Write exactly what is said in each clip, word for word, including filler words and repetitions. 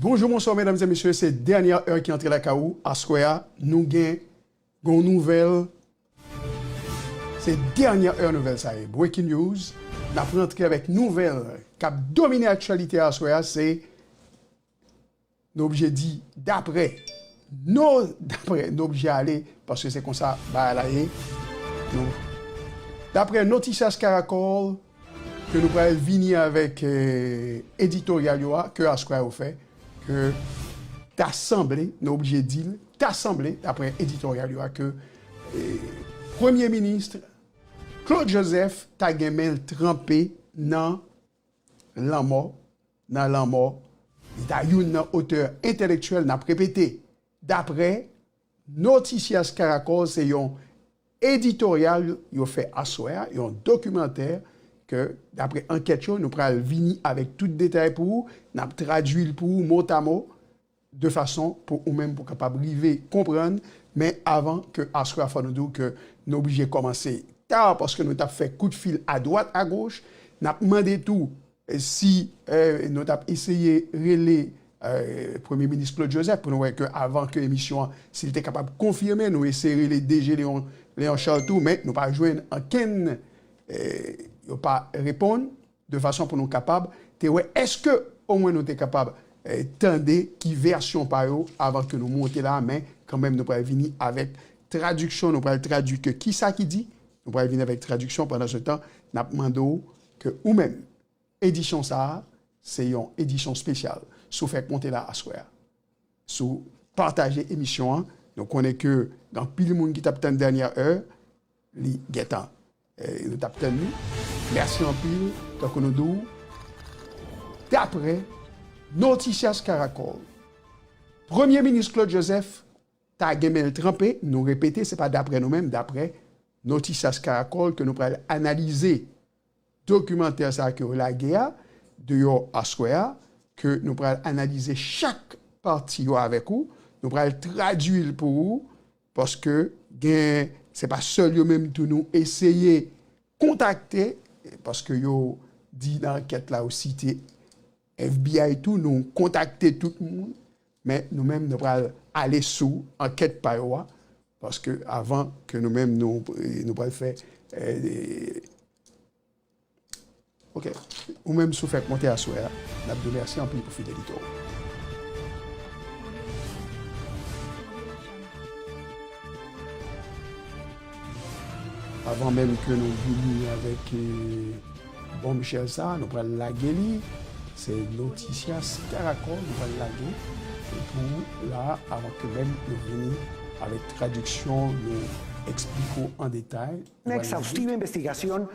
Bonjou, bonswa, medam e mesye. Se dènyè è ki antre lakay ou. Aswè a, nou gen yon nouvèl. Se dènyè è nouvèl sa ye. Breaking news. N ap rantre avèk nouvèl k ap domine aktyalite aswè a. Se, nou oblije di, daprè. Nou, daprè, nou oblije ale, paske se konsa bagay la ye. Nou, daprè Noticias Caracol, ke nou pral vini avèk, eh, editoryal yo a, ke aswè a yo fè, ke ta sanble, nou oblije di l, ta sanble, daprè editoryal yo a, ke, eh, Premye Minis Claude Joseph ta gen men l tranpe nan lanmò, nan lanmò, li ta youn nan otè entèlektyèl, n ap repete, daprè Noticias Caracol, se yon editoryal yo fè aswè a, yon dokimantè ke, daprè ankèt yo, nou pral vini avèk tout detay pou ou, n ap tradui l pou ou, motamo, de fason pou ou menm pou kapab rive konprann, men avan ke aswè a, fò nou di w ke nou oblije kòmanse ta, paske nou t ap fè kout fil adwat agoch, n ap mande tou, eh, si, eh, nou t ap eseye rele, eh, Premye Minis Claude Joseph pou nou wè ke avan ke emisyon an, si l te kapab konfime, nou eseye rele D G Léon, Léon Charles tou, men nou pa jwenn ankenn, eh, yo pa reponn, de fason pou nou kapab te wè èske omwen nou te kapab, eh, tande ki vèsyon pa yo avan ke nou monte la, men kanmenm nou pral vini avèk tradiksyon, nou pral tradui ke kisa ki di, nou pral vini avèk tradiksyon, pandan se tan, n ap mande w ke ou menm, edisyon sa a, se yon edisyon espesyal. Si w fèk monte la aswè a, si w pataje emisyon an, nou konnen ke gen anpil moun ki t ap tann dènyè è, li gentan, eh, nou t ap tann li. Mèsi anpil, tankou nou di w, daprè Noticias Caracol, Premye Minis Claude Joseph ta gen men l tranpe, nou repete, se pa daprè nou menm, daprè Noticias Caracol ke nou pral analize dokimantè sa a ke yo lage a, deyò aswè a, ke nou pral analize chak pati yo avèk ou, nou pral tradui l pou ou, paske gen, se pa sèl yo menm tou nou eseye kontakte, paske yo di nan ankèt la, yo site F B I tou, nou kontakte tout moun, men nou menm, nou pral ale sou ankèt pa yo a, paske avan ke nou menm, nou, nou pral fè, eh, ok, ou menm si w fèk monte aswè a, n ap di w mèsi anpil pou fidelite w. Avan menm ke nou vini avèk, eh, bombshell sa, nou pral lage li. Se Noticias Caracol, nou pral lage. E pou la, avan ke menm nou vini avèk tradiksyon, nou eksplike w an detay. Una exhaustiva investigación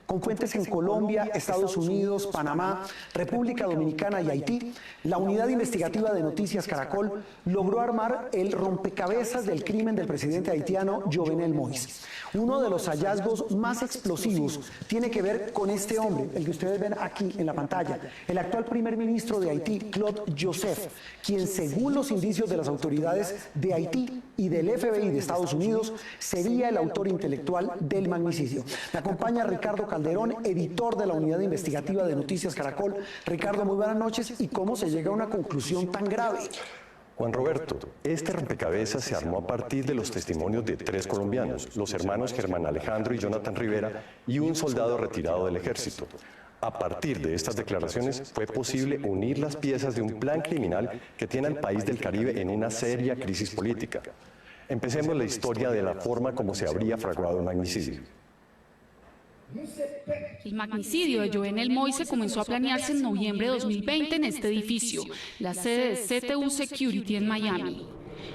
con fuentes en Colombia, Estados Unidos, Panamá, República Dominicana y Haití, la Unidad Investigativa de Noticias Caracol logró armar el rompecabezas del crimen del presidente haitiano Jovenel Moïse. Uno de los hallazgos más explosivos tiene que ver con este hombre, el que ustedes ven aquí en la pantalla, el actual primer ministro de Haití, Claude Joseph, quien, según los indicios de las autoridades de Haití y del F B I de Estados Unidos, sería el autor intelectual del magnicidio. Me acompaña Ricardo Calderón, editor de la Unidad Investigativa de Noticias Caracol. Ricardo, muy buenas noches. ¿Y cómo se llega a una conclusión tan grave? Juan Roberto, este rompecabezas se armó a partir de los testimonios de tres colombianos, los hermanos Germán Alejandro y Jonathan Rivera, y un soldado retirado del ejército. A partir de estas declaraciones fue posible unir las piezas de un plan criminal que tiene al país del Caribe en una seria crisis política. Empecemos la historia de la forma como se habría fraguado el magnicidio. El magnicidio de Jovenel Moïse comenzó a planearse en noviembre de dos mil veinte en este edificio, la sede de C T U Security en Miami.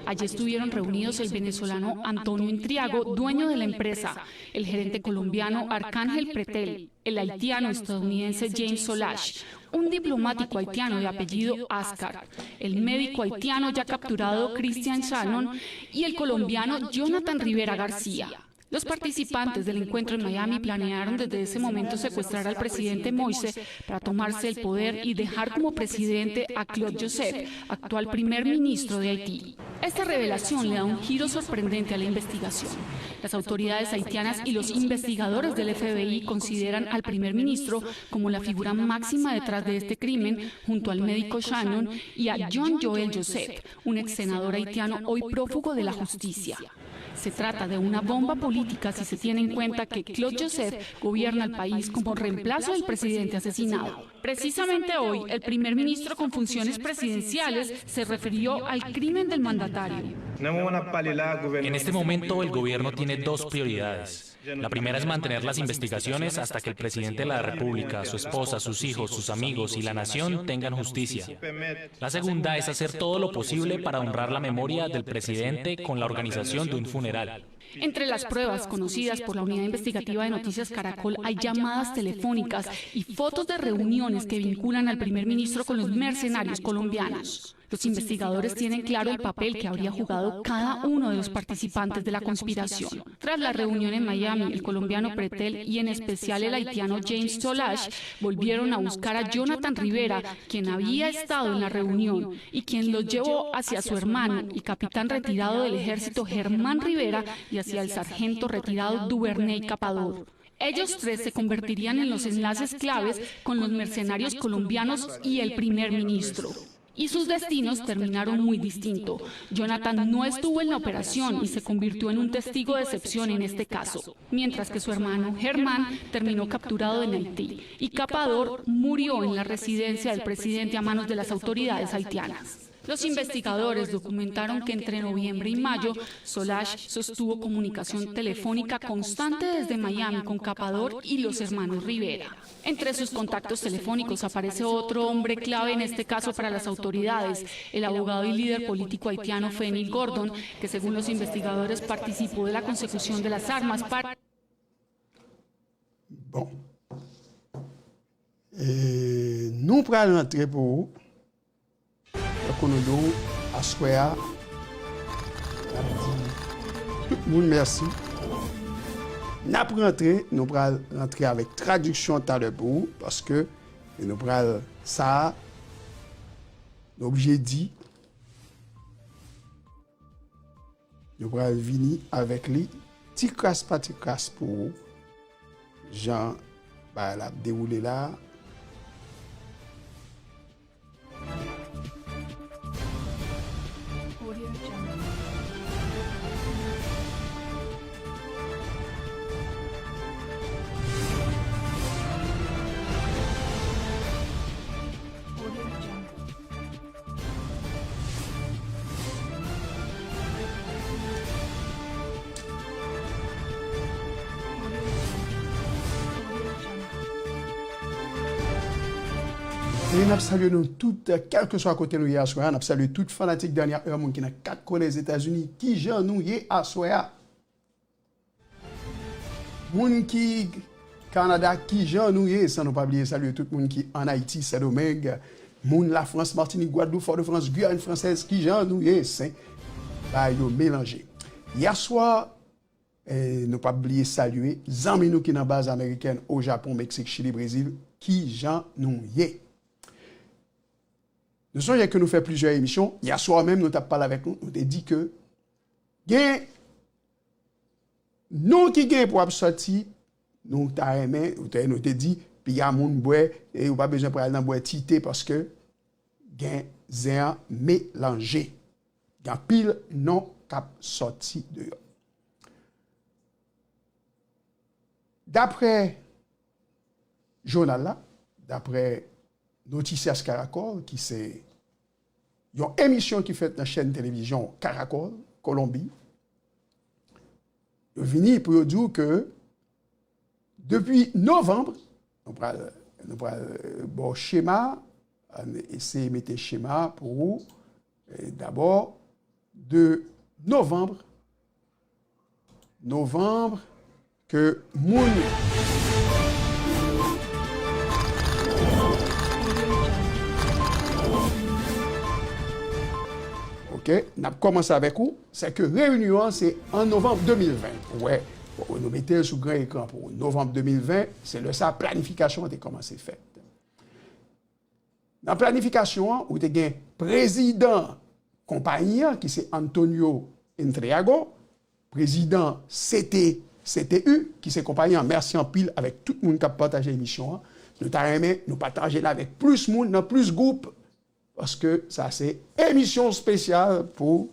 Allí estuvieron reunidos el venezolano Antonio Intriago, dueño de la empresa, el gerente colombiano Arcángel Pretel, el haitiano estadounidense James Solache, un diplomático haitiano de apellido Ascar, el médico haitiano ya capturado Christian Shannon y el colombiano Jonathan Rivera García. Los participantes del encuentro en Miami planearon desde ese momento secuestrar al presidente Moise para tomarse el poder y dejar como presidente a Claude Joseph, actual primer ministro de Haití. Esta revelación le da un giro sorprendente a la investigación. Las autoridades haitianas y los investigadores del F B I consideran al primer ministro como la figura máxima detrás de este crimen, junto al médico Shannon y a John Joel Joseph, un ex senador haitiano hoy prófugo de la justicia. Se trata de una bomba política si se tiene en cuenta que Claude Joseph gobierna el país como reemplazo del presidente asesinado. Precisamente hoy, el primer ministro con funciones presidenciales se refirió al crimen del mandatario. En este momento, el gobierno tiene dos prioridades. La primera es mantener las investigaciones hasta que el presidente de la República, su esposa, sus hijos, sus amigos y la nación tengan justicia. La segunda es hacer todo lo posible para honrar la memoria del presidente con la organización de un funeral. Entre las pruebas conocidas por la Unidad Investigativa de Noticias Caracol hay llamadas telefónicas y fotos de reuniones que vinculan al primer ministro con los mercenarios colombianos. Los investigadores tienen claro el papel que habría jugado cada uno de los participantes de la conspiración. Tras la reunión en Miami, el colombiano Pretel y en especial el haitiano James Solages volvieron a buscar a Jonathan Rivera, quien había estado en la reunión y quien los llevó hacia su hermano y capitán retirado del ejército Germán Rivera y hacia el sargento retirado Duvernay Capador. Ellos tres se convertirían en los enlaces claves con los mercenarios colombianos y el primer ministro. Y sus destinos terminaron muy distinto. Jonathan no estuvo en la operación y se convirtió en un testigo de excepción en este caso, mientras que su hermano Germán terminó capturado en Haití y Capador murió en la residencia del presidente a manos de las autoridades haitianas. Los investigadores documentaron que entre noviembre y mayo Solages sostuvo comunicación telefónica constante desde Miami con Capador y los hermanos Rivera. Entre sus contactos telefónicos aparece otro hombre clave en este caso para las autoridades, el abogado y líder político haitiano Fenny Gordon, que según los investigadores participó de la consecución de las armas para Bon. E nou pral rantre pou ou. Tankou nou di w, aswè a, n ap di tout moun mèsi. N ap rantre, nou pral rantre avèk tradiksyon talè pou ou, paske nou pral, sa a, nou oblije di, nou pral vini avèk li ti kras pa ti kras pou ou, jan bagay la ap dewoule la a. E n ap salye nou tout, kèlkeswa kote nou ye aswè a. N ap salye tout fanatik Dènye È, moun ki nan kat kwen Lèzetazini. Kijan nou ye aswè a? Moun ki Kanada, kijan nou ye? San nou pa bliye salye tout moun ki ann Ayiti, Sendomeng, moun Lafrans, Matinik, Gwadloup, Fòdofrans, Giyàn Fransèz, kijan nou ye? Sen, bagay yo melanje. Yèswa, e nou p ap bliye salye zanmi nou ki nan baz amerikèn, o Japon, Meksik, Chili, Brezil, kijan nou ye? Nou sonje ke nou fè plizyè emisyon. Yèswa menm, nou t ap pale avèk nou, nou te di ke gen non ki gen pou ap sòti, nou ta renmen, nou te, nou te di, piga moun bwè, e ou pa bezwen pral nan bwè tite, paske gen zen an melanje. Gen anpil non k ap sòti deyò. Daprè jounal la, daprè Noticias Caracol, ki se yon emisyon ki fèt nan chèn televizyon Caracol, Kolonbi, yo vini pou yo di w ke depi novanm, nou pral, nou pral, euh, ba w chema, ann eseye mete chema pou ou, euh, dabò, de novanm, novanm, ke moun. Ok, n ap kòmanse avèk ou. Se ke reyinyon an, se an novanm de mil ven. Ou wè, Bon, nou mete l sou gran ekran pou ou. Novanm de mil ven, se lè sa planifikasyon an te kòmanse fèt. Nan planifikasyon an, ou te gen prezidan konpayi an, ki se Antonio Intriago, prezidan C T, C T U, ki se konpayi an. Mèsi anpil avèk tout moun k ap pataje emisyon an. Nou ta renmen nou pataje l avèk plis moun, nan plis gwoup, paske sa se emisyon espesyal pou,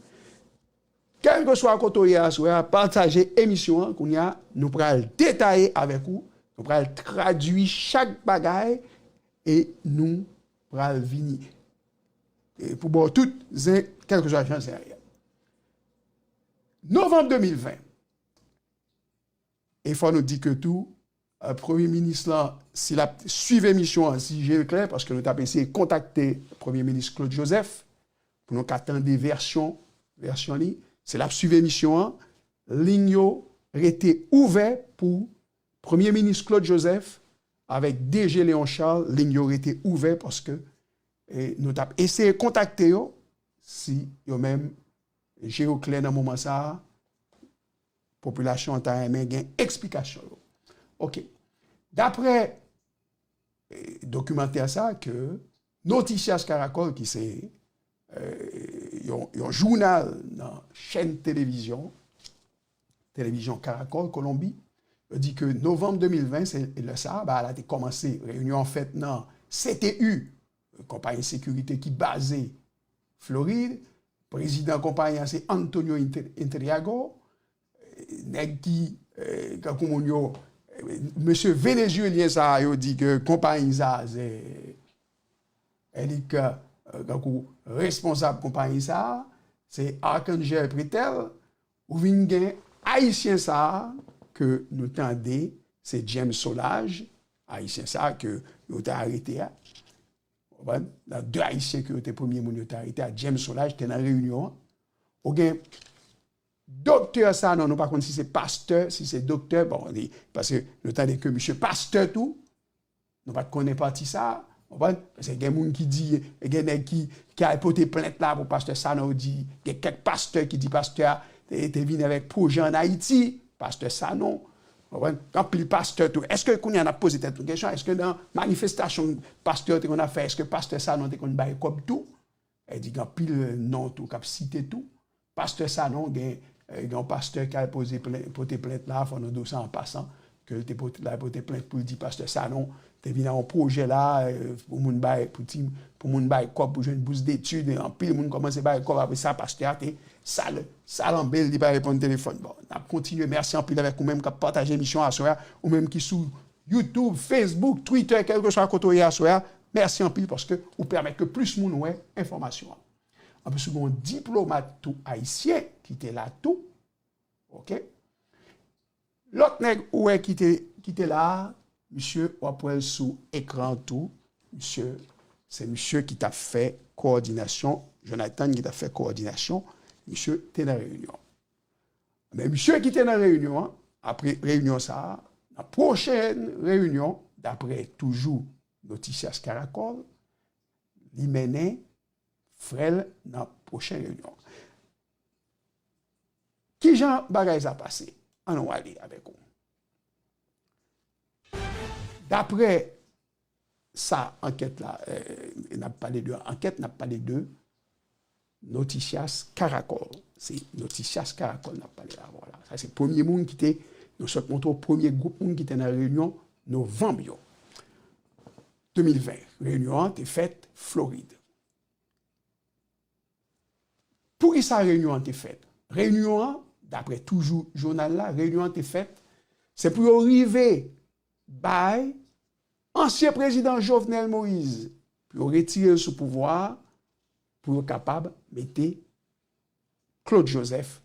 kèlkeswa kote w ye aswè a, pataje emisyon an. Kounye a, nou pral detaye avèk ou, nou pral tradui chak bagay e nou pral vini e pou ba w tout zen, kèlkeswa jan zen an ye. Novanm de mil ven, e fò nou di ke tou, eh, premye minis lan, si l ap swiv emisyon an, si je l klè, paske nou t ap eseye kontakte premye minis Claude Joseph pou nou ka tande vèsyon, vèsyon li, si l ap swiv emisyon an, liy yo rete ouvè pou premye minis Claude Joseph avèk D G Léon Charles, liy yo rete ouvè paske, eh, nou t ap eseye kontakte yo, si yo menm je yo klè nan moman sa a, popilasyon an ta renmen gen eksplikasyon yo. Oke. Daprè, eh, dokimantè sa ke Noticias Caracol, ki se, eh, yon, yon jounal nan chèn televizyon, televizyon Caracol, Kolonbi, yo di ke novanm de mil ven, se lè sa a, bagay la te kòmanse, reyinyon an fèt nan C T U, konpayi sekirite ki baze Florid, prezidan konpayi an se Antonio Inter-, Intriago, nèg ki, eh, kankou moun yo, eh, mesye venezuelyen sa a, yo di ke konpayi sa a, se, eh, li ke, eh, kankou responsab konpayi sa a, se Arcangel Pretel, ou vin gen ayisyen sa a ke nou tande, se James Solages, ayisyen sa a ke yo te arete a. Konprann? Nan de ayisyen ke yo te premye moun yo te arete a, James Solages te nan reyinyon an. Ou gen doktè Sanon, nou pa konn si se pastè, si se doktè, bon, li, paske nou tande ke misye pastè tou, nou pa t konnen pati sa a, konprann? Paske gen moun ki di, gen nèg ki, ki al pote plent la pou pastè Sanon, yo di, gen kèk pastè ki di pastè a te, te vin avèk pwojè ann Ayiti, pastè Sanon, konprann? Gen anpil pastè tou. Èske kounye a n ap poze tèt nou kesyon, èske nan manifestasyon pastè yo te konn ap fè, èske pastè Sanon te konn bay kòb tou? E di gen anpil non tou k ap site tou. Pastè Sanon gen, eh, gen yon pastè k al poze plen-, pote plent la, fò nou di w sa an pasan, ke l te pote, l al pote plent pou l di pastè Sanon te vin ak yon pwojè la, eh, pou moun bay, pou ti, pou moun bay kòb pou jwenn bous detid, e anpil moun kòmanse bay kòb, apre sa pastè a te sal, salanbe l, li pa reponn telefòn. Bon, n ap kontinye, mèsi anpil avèk ou menm k ap pataje emisyon aswè a, ou menm ki sou YouTube, Facebook, Twitter, kèlkeswa kote w ye aswè a, mèsi anpil paske ou pèmèt ke plis moun wè enfòmasyon an. Anplis, ou gen yon diplomat tou ayisyen ki te la tou. Oke? Lòt nèg ou wè ki te, ki te la a, misye, w ap wè l sou ekran tou. Misye, se misye ki t ap fè kowòdinasyon, Jonathan ki t ap fè kowòdinasyon, misye te nan reyinyon an. Men misye ki te nan reyinyon an, apre reyinyon sa a, nan pwochen reyinyon, daprè toujou Noticias Caracol, li mennen frè l nan pwochen reyinyon. Kijan bagay sa pase? Ann nou ale avèk ou. Daprè sa, ankèt la, eh, n ap pale de ankèt, n ap pale de Noticias Caracol. Se Noticias Caracol n ap pale la, vwala. Sa se premye moun ki te, nou sot montre w premye gwoup moun ki te nan reyinyon novanm yo. De mil ven, reyinyon an te fèt Florid. Poukisa reyinyon an te fèt? Reyinyon an, daprè toujou jounal la, reyinyon an te fèt, se pou yo rive bay ansyen prezidan Jovenel Moïse, pou yo retire l sou pouvwa a, pou yo kapab mete Claude Joseph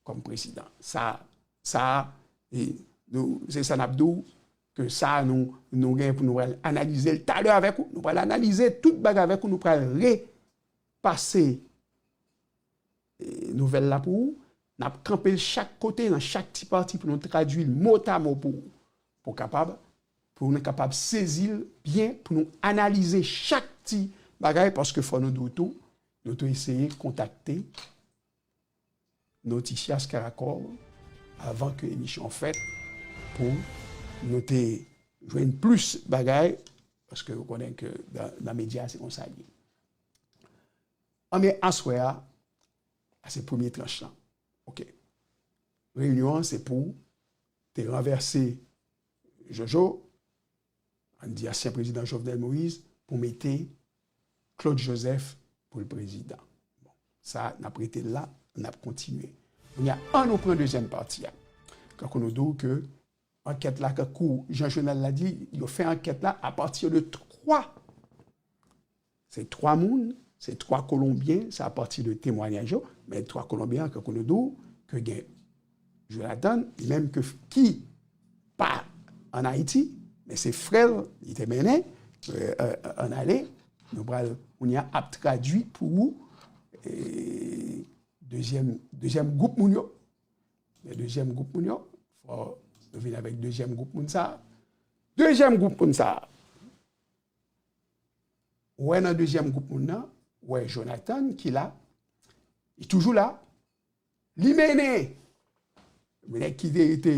kòm prezidan. Sa, sa, e, nou, se sa n ap di w, ke sa nou, nou gen pou nou pral analize l talè avèk ou. Nou pral analize tout bagay avèk ou, nou pral repase, e, nouvèl la pou ou. N ap kanpe l chak kote, nan chak ti pati pou nou tradui l motamo pou ou. Pou kapab, pou nou kapab sezi l byen, pou nou analize chak ti bagay, paske fò nou di w tou, nou tou eseye kontakte Noticias Caracol, avan ke emisyon an fèt pou nou te jwenn plis bagay, paske ou konnen ke nan, nan medya se konsa l ye. Anben, aswè a, a se premye tranch lan. Ok. Reyinyon an se pou te ranvèse Jojo, ann di ansyen prezidan Jovenel Moïse, pou mete Claude Joseph pou l prezidan. Bon, sa, n ap rete la, n ap kontinye. Kounye a, ann nou pran dezyèm pati a. Kankou nou di w ke ankèt la, kankou Jean Journal la di, yo fè ankèt la apati de twa. Se twa moun, se twa Kolonbyen, se apati de temwayaj yo, men twa Kolonbyen an, kankou nou di w, ke gen Jonathan, li menm ke, ki pa ann Ayiti, men se frè l, li te mennen, euh, euh, ann ale. Nou pral, kounye a, ap tradui pou ou, euh, dezyèm, dezyèm gwoup moun yo. Men dezyèm gwoup moun yo, fò nou vin avèk dezyèm gwoup moun sa a. Dezyèm gwoup moun sa a. Ou wè nan dezyèm gwoup moun nan, ou wè Jonathan ki la, li toujou la, li mennen, men nèg ki te rete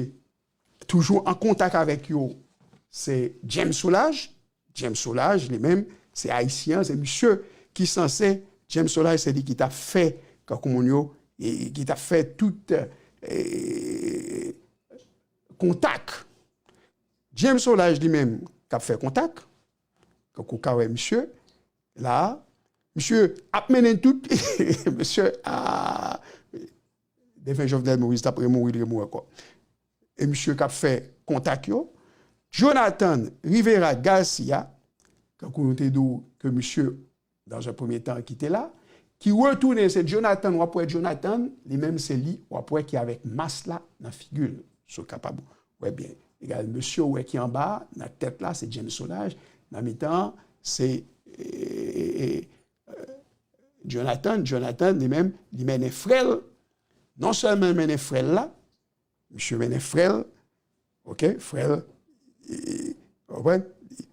toujou an kontak avèk yo, se James Solages. James Solages, li menm, se ayisyen, se misye ki sanse, James Solages, se li ki t ap fè, kankou moun yo, e, ki t ap fè tout, e, kontak. James Solages, li menm, k ap fè kontak, kankou w ka wè misye, la, misye ap mennen tout, misye, a, defen Jovenel Moïse t ap remouri, l remouri ankò. E misye k ap fè kontak yo. Jonathan Rivera Garcia, kankou nou te di w ke misye, dans un premier temps, ki te la, ki retounen, se Jonathan, w ap wè Jonathan, li menm se li, w ap wè ki avèk mas la nan figi l, si w kapab wè byen. Egal, mesye w wè ki anba a, nan tèt la, se James Solages, nan mitan an, se, e, e, e, e, Jonathan, Jonathan, li menm, li mennen frè l, non sèlman l mennen frè l la, misye mennen frè l, ok, frè l, e, e, w konprann?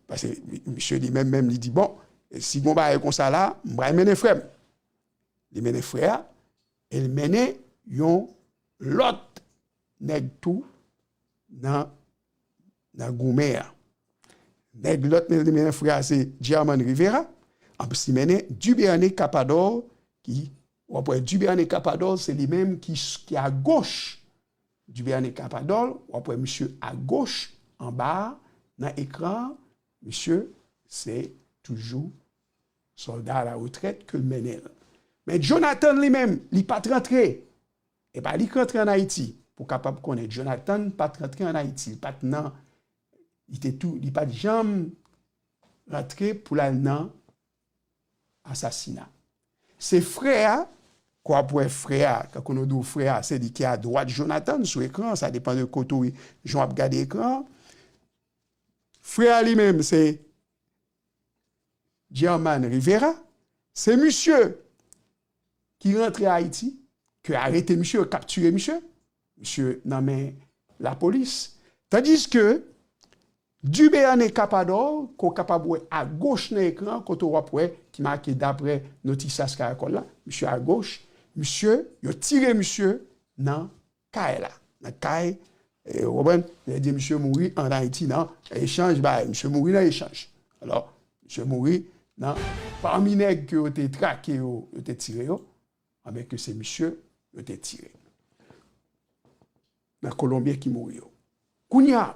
Paske mi-, misye li menm, menm, li di, bon, si gon bagay konsa la, m pral mennen frè m. Li mennen frè a, e l mennen yon lòt nèg tou nan, nan goumen an. Nèg lòt men li mennen frè a se German Rivera, anplis li mennen Duberne Capador, ki, w ap wè Duberne Capador, se li menm ki, ki agoch. Duberne Capador, w ap wè misye agoch, anba a, nan ekran an, misye se toujou sòlda a la retrèt ke l mennen l. Men Jonathan li menm, li pa t rantre. E pa li k rantre ann Ayiti, pou w kapab konnen. Jonathan pa t rantre ann Ayiti, li pa t nan, li te tou, li pa t janm rantre pou l al nan asasina. Se frè a, k w ap wè frè a, kankou nou di w frè a, se li ki adwat Jonathan sou ekran, sa depann de kote w, jan w ap gade ekran an. Frè a li menm, se German Rivera, se misye ki rantre Ayiti, ke arete misye, yo kaptire misye, misye nan men lapolis. Tandiske Duberne Capador, ke w kapab wè agoch nan ekran, kote w ap wè ki make daprè Noticias Caracol la, misye agoch, misye, yo tire misye nan kay la, nan kay, e, w konprann? Yo di misye mouri ann Ayiti nan echanj bagay, misye mouri nan echanj. Alò, misye mouri nan, pami nèg ke yo te trake yo, yo te tire yo, anben ke se misye yo te tire. Nan Kolonbyen ki mouri yo. Kounye a,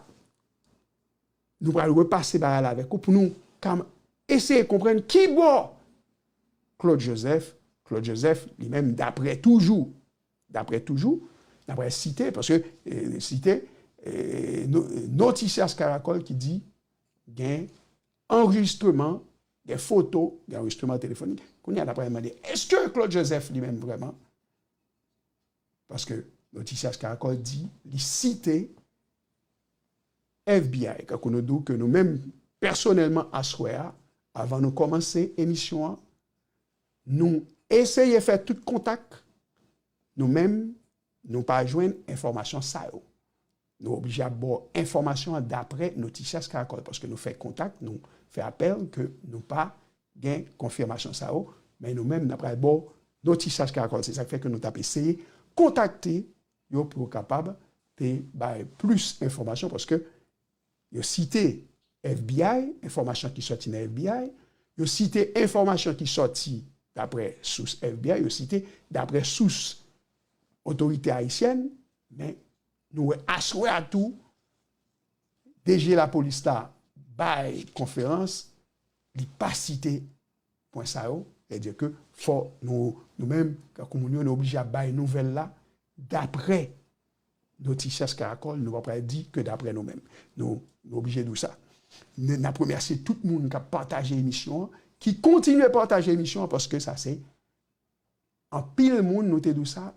nou pral repase bagay la avèk ou pou nou ka eseye konprann ki bò Claude Joseph, Claude Joseph, li menm, daprè toujou, daprè toujou, daprè site, paske, e, site, e, no-, Noticias Caracol ki di gen anrejistreman, gen foto, gen anrejistreman telefonik. Kounye a, n ap pral mande, èske Claude Joseph li menm vrèman? Paske Noticias Caracol di, li site F B I, kankou nou di w ke nou menm, pèsonèlman, aswè a, avan nou kòmanse emisyon an, nou eseye fè tout kontak, nou menm, nou pa jwenn enfòmasyon sa yo. Nou oblije ap ba w enfòmasyon an daprè Noticias Caracol, paske nou fè kontak, nou fè apèl, ke nou pa gen konfimasyon sa yo, men nou menm, n ap pral ba w Noticias Caracol. Se sa k fè ke nou t ap eseye kontakte yo pou yo kapab te bay plis enfòmasyon, paske yo site F B I, enfòmasyon ki sòti nan F B I, yo site enfòmasyon ki sòti daprè sous F B I, yo site daprè sous otorite ayisyèn, men nou wè aswè a tou, D G lapolis la bay konferans, li pa site pwen sa yo, sètadi ke fò nou, nou menm, tankou moun yo, nou oblije ap bay nouvèl la daprè Noticias Caracol, nou pa pral di ke daprè nou menm. Nou, nou oblije di w sa. N, n ap remèsye tout moun k ap pataje emisyon an, ki kontinye pataje emisyon an, paske sa se anpil moun, nou te di w sa,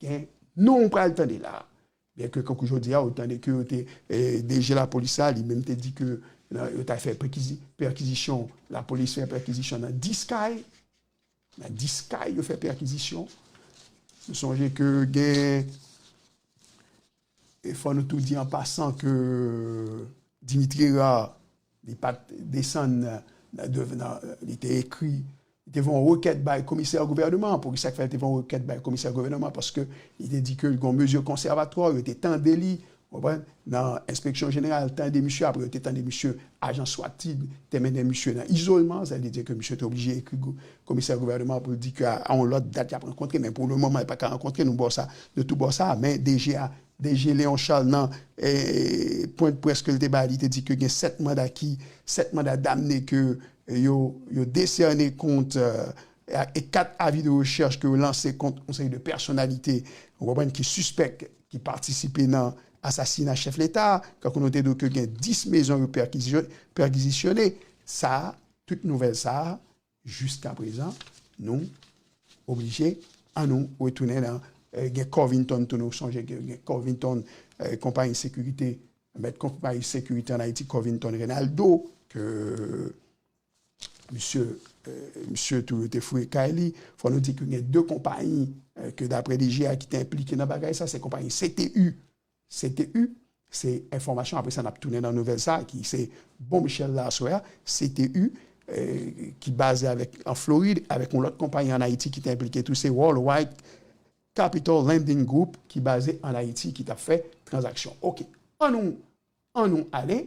gen non w pral tande la. Byen ke, kankou jodi a, ou tande ke yo te, eh, D G lapolis la, li menm te di ke, nan, yo ta fè pèkizi-, pèkizisyon, lapolis fè pèkizisyon nan dis kay. Nan dis kay, yo fè pèkizisyon. Nou sonje ke gen, e fò nou tou di an pasan ke Dimitri Hérard, li pa t desann nan, nan, nan, li te ekri, li te voye yon rekèt bay komisè gouvènman an. Poukisa k fè l te voye yon rekèt bay komisè gouvènman an? Paske li te di ke l gen yon mezi konsèvatwa, yo te tande li, w konprann? Nan enspeksyon jeneral, tande misye, apre yo te tande misye, ajan swat te mennen misye nan izolman, sa vle di ke misye te oblije ekri gou-, komisè gouvènman an pou l di ke a, a yon lòt dat y ap rankontre, men pou le moman, yo pa ka rankontre, nou ba w sa, nou tou ba w sa, men D G a, D G Léon Charles nan, eh, pwen de près ke l te bay, li te di ke gen sèt manda ki, sèt manda damne ke, eh, yo, yo desène kont, eh, e kat avi de rechèch ke yo lanse kont yon seri de pèsonalite, ou konprann, ki sispèk, ki patisipe nan asasina chèf Leta, kankou nou te di w ke gen dis mezon yo pèkizisyon-, pèkizisyone. Sa, tout nouvèl sa, jiskaprezan, nou oblije, ann nou retounen nan, eh, gen Covington tou, nou sonje gen, gen Covington, eh, konpayi sekirite, mèt konpayi sekirite ann Ayiti, Covington Reynaldo, ke misye, eh, misye tou yo te fouye kay li. Fò nou di ke gen de konpayi, eh, ke daprè D G a ki te enplike nan bagay sa, se konpayi C T U. C T U, se enfòmasyon, apre sa n ap tounen nan nouvèl sa, ki se Bon Michel la aswè a, C T U, eh, ki baze avèk, an Florid, avèk yon lòt konpayi ann Ayiti ki te enplike tou, se Worldwide Capital Lending Group, ki baze ann Ayiti, ki t ap fè tranzaksyon. Oke, ann nou, ann nou ale.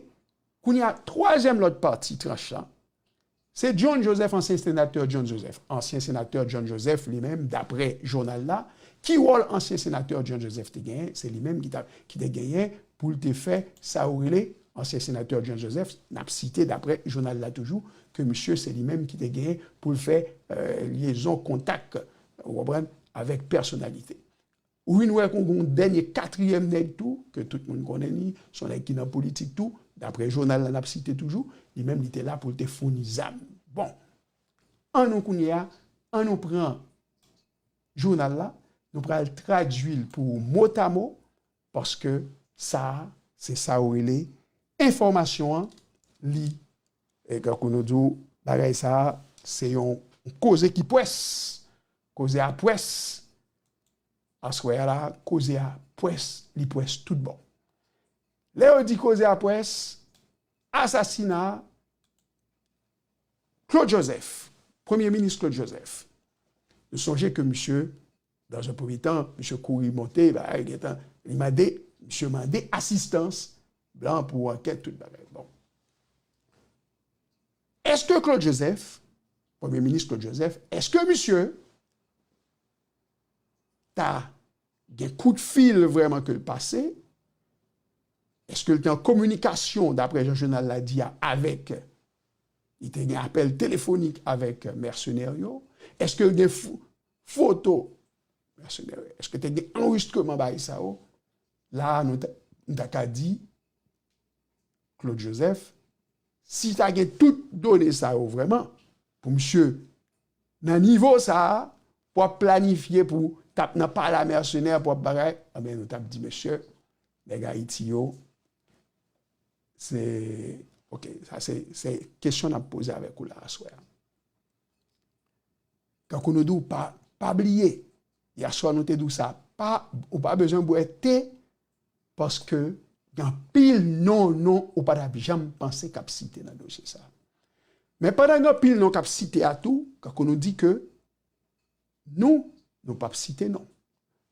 Kounye a, twazyèm lòt pati tranch lan, se John Joseph, ansyen senatè John Joseph. Ansyen senatè John Joseph, li menm, daprè jounal la, ki wòl ansyen senatè John Joseph te genyen? Se li menm ki ta, ki te genyen pou l te fè sa yo rele, ansyen senatè John Joseph, n ap site daprè jounal la toujou, ke misye se li menm ki te genyen pou l fè, eh, lyezon, kontak, ou konprann, avèk pèsonalite. Ou vin wè kon gen yon dènye katriyèm nèg tou, ke tout moun konnen li, se yon nèg ki nan politik tou, daprè jounal la n ap site toujou, li menm li te la pou l te founi zam. Bon, ann nou kounye a, ann nou pran jounal la, nou pral tradui l pou ou motamo, paske sa a, se sa yo rele enfòmasyon an, li, e kankou nou di w, bagay sa a, se yon koze ki pwès, koze a pwès, aswè a la, koze a pwès, li pwès tout bon. Lè yo di koze a pwès, asasina Claude Joseph, Premye Minis Claude Joseph. Nou sonje ke misye, dans un premier temps, misye kouri monte, bagay gentan, li mande, misye mande asistans blan pou ankèt, tout bagay. Bon. Èske Claude Joseph, Premye Minis Claude Joseph, èske misye ta gen kout fil vrèman ke l pase? Èske l te an kominikasyon, daprè jan jounal la di a, avèk, li te gen apèl telefonik avèk mèsenè yo? Èske l gen fo-, foto mèsenè yo? Èske te gen anrejistreman bagay sa yo? La a, nou ta, nou ta ka di, Claude Joseph, si ta gen tout done sa yo vrèman, pou misye, nan nivo sa a, pou ap planifye, pou t ap nan pale a mèsenè, pou ap bagay, anben, nou t ap di, mesye, nèg Ayiti yo, se, oke, sa se, se kesyon n ap poze avèk ou la aswè a. Kankou nou di w, pa, pa bliye, yèswa nou te di w sa, pa, ou pa bezwen bwè te, paske gen anpil non, non ou pa t ap janm panse k ap site nan dosye sa. Men pandan gen anpil non k ap site a tou, kankou nou di ke nou, nou p ap site non.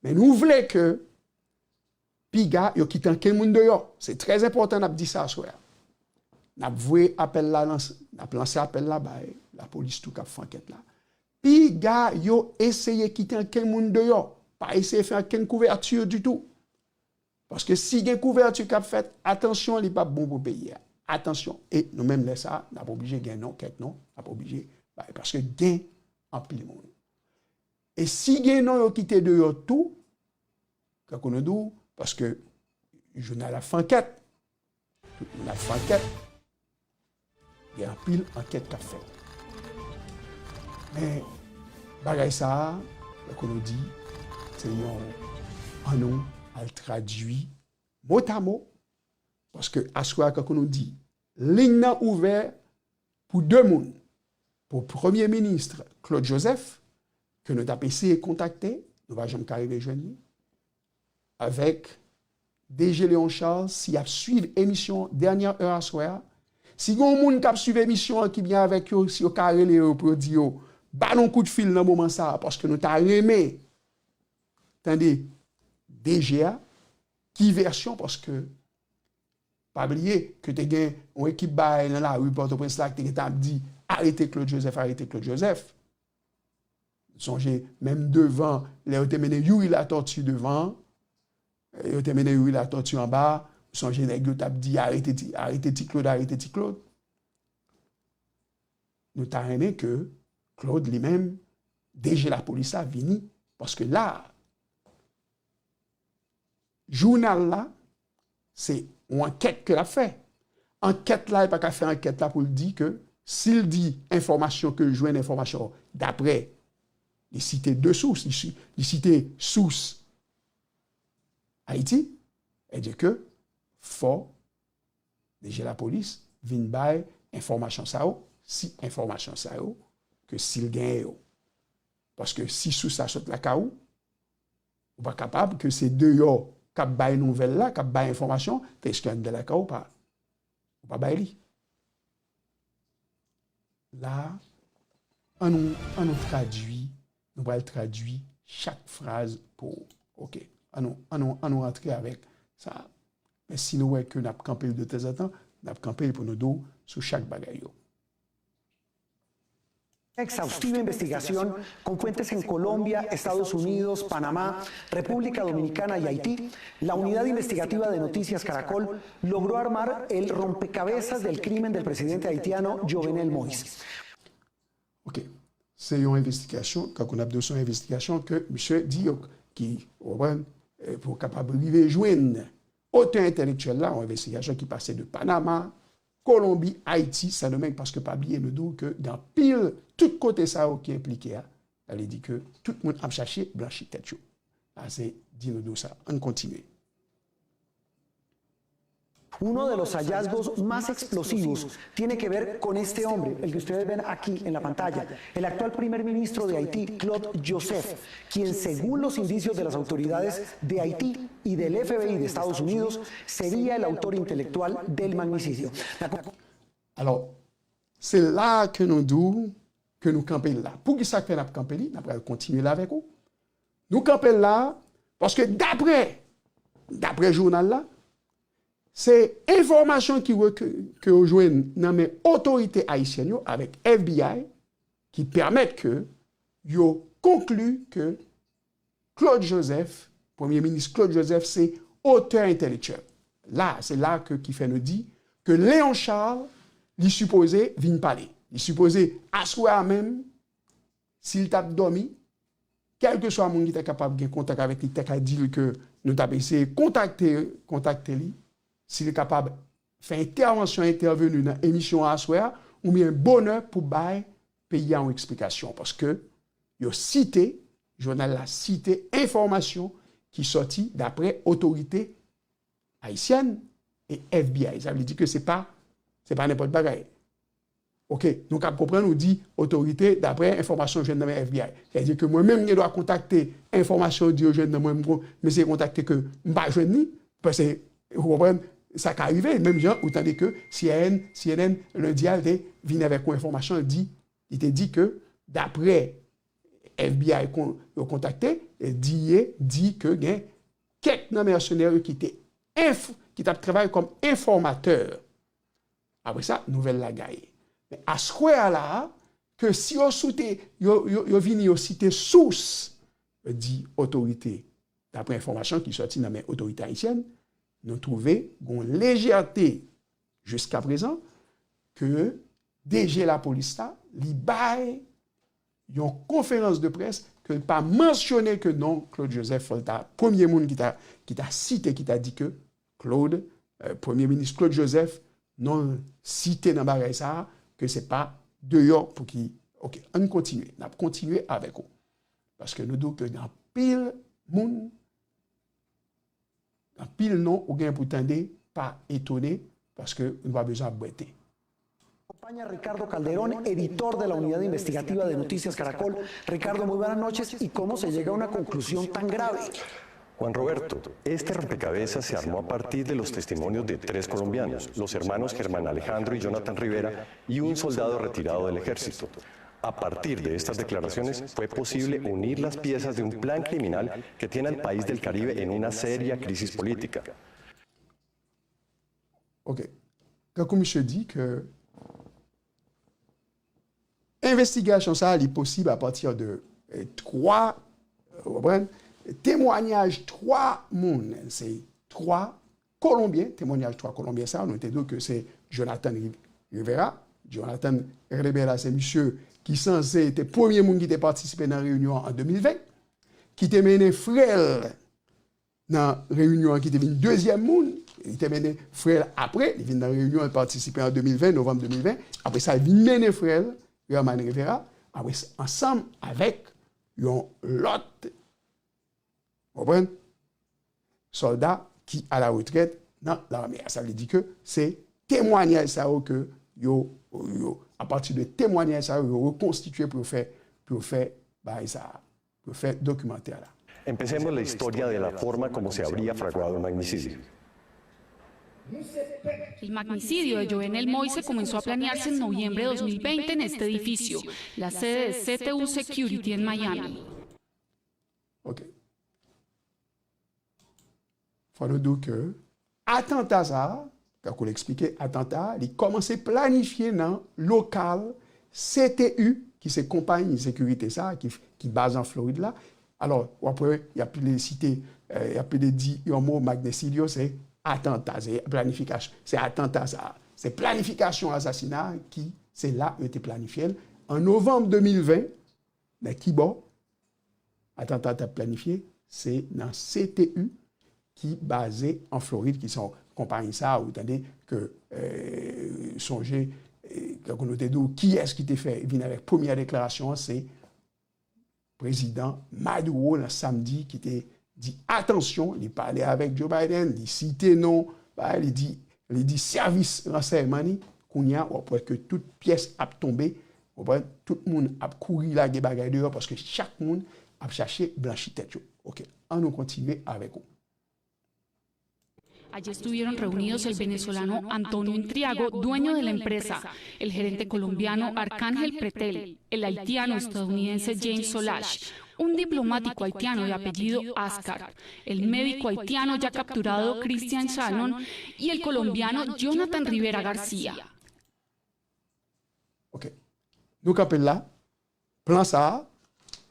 Men nou vle ke piga yo kite ankenn moun deyò. Se trè enpòtan n ap di sa aswè a. N ap voye apèl la, lans, n ap lanse apèl la bay lapolis tou k ap fè ankèt la. Piga yo eseye kite ankenn moun deyò. Pa eseye fè ankenn kouvèti ditou. Paske si gen kouvèti k ap fèt, atansyon, li p ap bon pou peyi a. Atansyon. E nou menm lè sa a, n ap oblije gen non, kèk non, n ap oblije bay. Paske gen anpil moun. E si gen non yo kite deyò tou, tankou nou di w, paske jounal ap fè ankèt, tout moun ap fè ankèt, gen anpil ankèt k ap fèt. Men, bagay sa a, tankou nou di, se yon, ann nou al tradui motamo, paske aswè a, tankou nou di, liy nan ouvè pou de moun, pou Premye Minis Claude Joseph, ke nou t ap eseye kontakte, nou pa janm ka rive jwenn li, avèk D G Léon Charles, si y ap swiv emisyon Dènyè È aswè a. Si gen yon moun k ap swiv emisyon an ki byen avèk yo, si yo ka rele yo pou yo di yo, ba nou kout fil nan moman sa a, paske nou ta renmen tande D G a, ki vèsyon, paske pa bliye ke te gen yon ekip bagay nan lari Pòtoprens la ki te gentan ap di, "Arete Claude Joseph, arete Claude Joseph." M sonje, menm devan, lè yo te mennen Youri Latortue devan, yo te mennen Youri Latortue anba, m sonje nèg yo t ap di, "Arete ti, arete ti Claude, arete ti Claude." Nou ta renmen ke Claude, li menm, D G lapolis la vini, paske la, jounal la, se yon ankèt ke l ap fè. Ankèt la, li pa ka fè ankèt la pou l di ke si l di enfòmasyon ke l jwenn, enfòmasyon daprè, li site de sous, li, si- li site sous Ayiti, vle di ke fò D G lapolis vin bay enfòmasyon sa yo, si enfòmasyon sa yo, ke si l genyen yo. Paske si sous la sot lakay ou, ou pa kapab ke se deyò k ap bay nouvèl la, k ap bay enfòmasyon, tandis ke anndan lakay ou pa, ou pa bay li. La, ann nou, ann nou tradui, nou pral tradui chak fraz pou ou. Oke, ann nou, ann nou, ann nou rantre avèk sa. Men si nou wè ke n ap kanpe l de tanzantan, n ap kanpe l pou nou di w sou chak bagay yo. Exhaustiva investigación con fuentes en Colombia, Estados Unidos, Panamá, República Dominicana y Haití, la Unidad Investigativa de Noticias Caracol logró armar el rompecabezas del crimen del presidente haitiano Jovenel Moïse. Ok. Se yon envestigasyon, tankou n ap di w, se yon envestigasyon ke misye di yo ki, ou konprann, pou kapab rive jwenn otè entèlektyèl la, yon envestigasyon ki pase de Panama, Kolonbi, Ayiti, Sendomeng, paske pa bliye nou di w ke gen anpil, tout kote sa yo ki enplike a, sa vle di ke tout moun ap chache blanchi tèt yo. Sa se di nou di w sa. Ann kontinye. Uno de los hallazgos más explosivos tiene que ver con este hombre, el que ustedes ven aquí en la pantalla, el actual primer ministro de Haití, Claude Joseph, quien según los indicios de las autoridades de Haití y del F B I de Estados Unidos, sería el autor intelectual del magnicidio. Alò, se la ke nou di w ke nou kanpe l la. Poukisa k fè n ap kanpe li? N ap pral kontinye l avèk ou. Nou kanpe l la, paske daprè, daprè jounal la, se enfòmasyon ki ke yo jwenn nan men otorite ayisyèn yo avèk F B I ki pèmèt ke yo konkli ke Claude Joseph, Premye Minis Claude Joseph se otè entèlektyèl. La, se la ke ki fè nou di ke Léon Charles, li sipoze vin pale. Li sipoze aswè a menm, si l t ap dòmi, kèlkeswa moun ki ta kapab gen kontak avèk li, ta ka di l ke nou t ap eseye kontakte, kontakte li, si l kapab fè entèvansyon, entèveni nan emisyon an aswè a, oubyen bonè pou bay peyi a yon eksplikasyon. Paske yo site, jounal la site enfòmasyon ki sòti daprè otorite ayisyèn e F B I. Sa vle di ke se pa, se pa nenpòt bagay. Ok, nou kab konprann ou di otorite daprè enfòmasyon jwenn nan men F B I. Sa vle di ke mwen menm m gen dwa kontakte enfòmasyon yo di yo jwenn nan mwen, m eseye kontakte ke m pa jwenn li, paske, ou konprann, sa ka rive, menm jan ou tande ke C N N, C N N, lendi a, l te vin avèk yon enfòmasyon, l di, li te di ke daprè F B I yo kontakte, di ye, di ke gen kèk nan mèsenè yo ki te enf, ki t ap travay kòm enfòmatè. Apre sa, nouvèl la gaye. Men askwè a la a, ke si yo soute, yo, yo, yo vini, yo site sous, yo di otorite, dapre enfòmasyon ki sòti nan men otorite ayisyèn, nou twouve gon lejète jiskaprezan ke D G lapolis la, li bay yon konferans de près ke l pa mansyone ke non Claude Joseph, fò l ta premye moun ki ta, ki ta site, ki ta di ke Claude, euh, Premye Minis Claude Joseph, non l site nan bagay sa a, ke se pa deyò pou ki. Ok, ann kontinye. N ap kontinye avèk ou. Paske nou di w ke gen anpil moun, anpil non ou gen pou tande, pa etone, paske nou pa bezwen ap bwete. Acompaña Ricardo Calderón, editor de la Unidad Investigativa de Noticias Caracol. Ricardo, muy buenas noches. ¿Y cómo se llega a una conclusión tan grave? Juan Roberto, este rompecabezas se armó a partir de los testimonios de tres colombianos, los hermanos Germán Alejandro y Jonathan Rivera y un soldado retirado del ejército. A partir de estas declaraciones fue posible unir las piezas de un plan criminal que tiene al país del Caribe en una seria crisis política. Ok. Tankou misye di ke envestigasyon sa a, li posib apati de eh, twa, ou konprann, temwanyaj twa moun, se twa Kolonbyen, temwanyaj twa Kolonbyen sa a, nou te di w ke se Jonathan Ri- Rivera. Jonathan Rivera, se misye ki sanse te premye moun ki te patisipe nan reyinyon an an de mil ven, ki te mennen frè l nan reyinyon an, ki te vin dezyèm moun. Li te mennen frè l apre, li vin nan reyinyon an, li patisipe an de mil ven, novanm de mil ven. Apre sa, li vin mennen frè l, Herman Rivera, apre, ansanm avèk yon lòt, w konprann, sòlda ki a la retrèt nan lame a. Sa vle di ke se temwanyaj sa yo ke yo, yo, apati de temwanyaj sa yo, yo rekonstitye pou yo fè, pou yo fè bagay sa a, pou yo fè dokimantè la. Empecemos la historia de la forma como se habría fraguado el magnicidio. El magnicidio de Jovenel Moy se comenzó a planearse en noviembre de dos mil veinte en este edificio, la sede de C T U Security en Miami. Ok. Fò nou di w ke atanta sa a, tankou l eksplike, atanta a, li kòmanse planifye nan lokal C T U, ki se konpayi sekirite sa a, ki, ki baze an Florid la. Alò, w ap wè, y ap pile site, eh, y ap pile di yon mo, magnicidio, se atanta, se planifikasyon, se atanta sa a. Se planifikasyon asasina a ki, se la yo te planifye l. An novanm de mil ven, nan ki bò? Atanta t ap planifye, se nan C T U ki baze an Florid, ki se yon konpayi sa a, ou tande ke, eh, sonje, eh, tankou nou te di w, kiyès ki te fè vin avèk premyè deklarasyon an, se prezidan Maduro nan samdi ki te di atansyon, li pale avèk Joe Biden, li site non, li di, li di sèvis ransèyman li, kounye a, w ap wè ke tout pyès ap tonbe, w konprann, tout moun ap kouri lage bagay deyò paske chak moun ap chache blanchi tèt yo. Ok, ann nou kontinye avèk ou. Allí estuvieron reunidos el venezolano Antonio Intriago, dueño de la empresa, el gerente colombiano Arcángel Pretel, el haitiano estadounidense James Solache, un diplomático haitiano de apellido Ascar, el médico haitiano ya capturado Christian Shannon y el colombiano Jonathan Rivera García. Ok. Nou kanpe la. Plan sa a,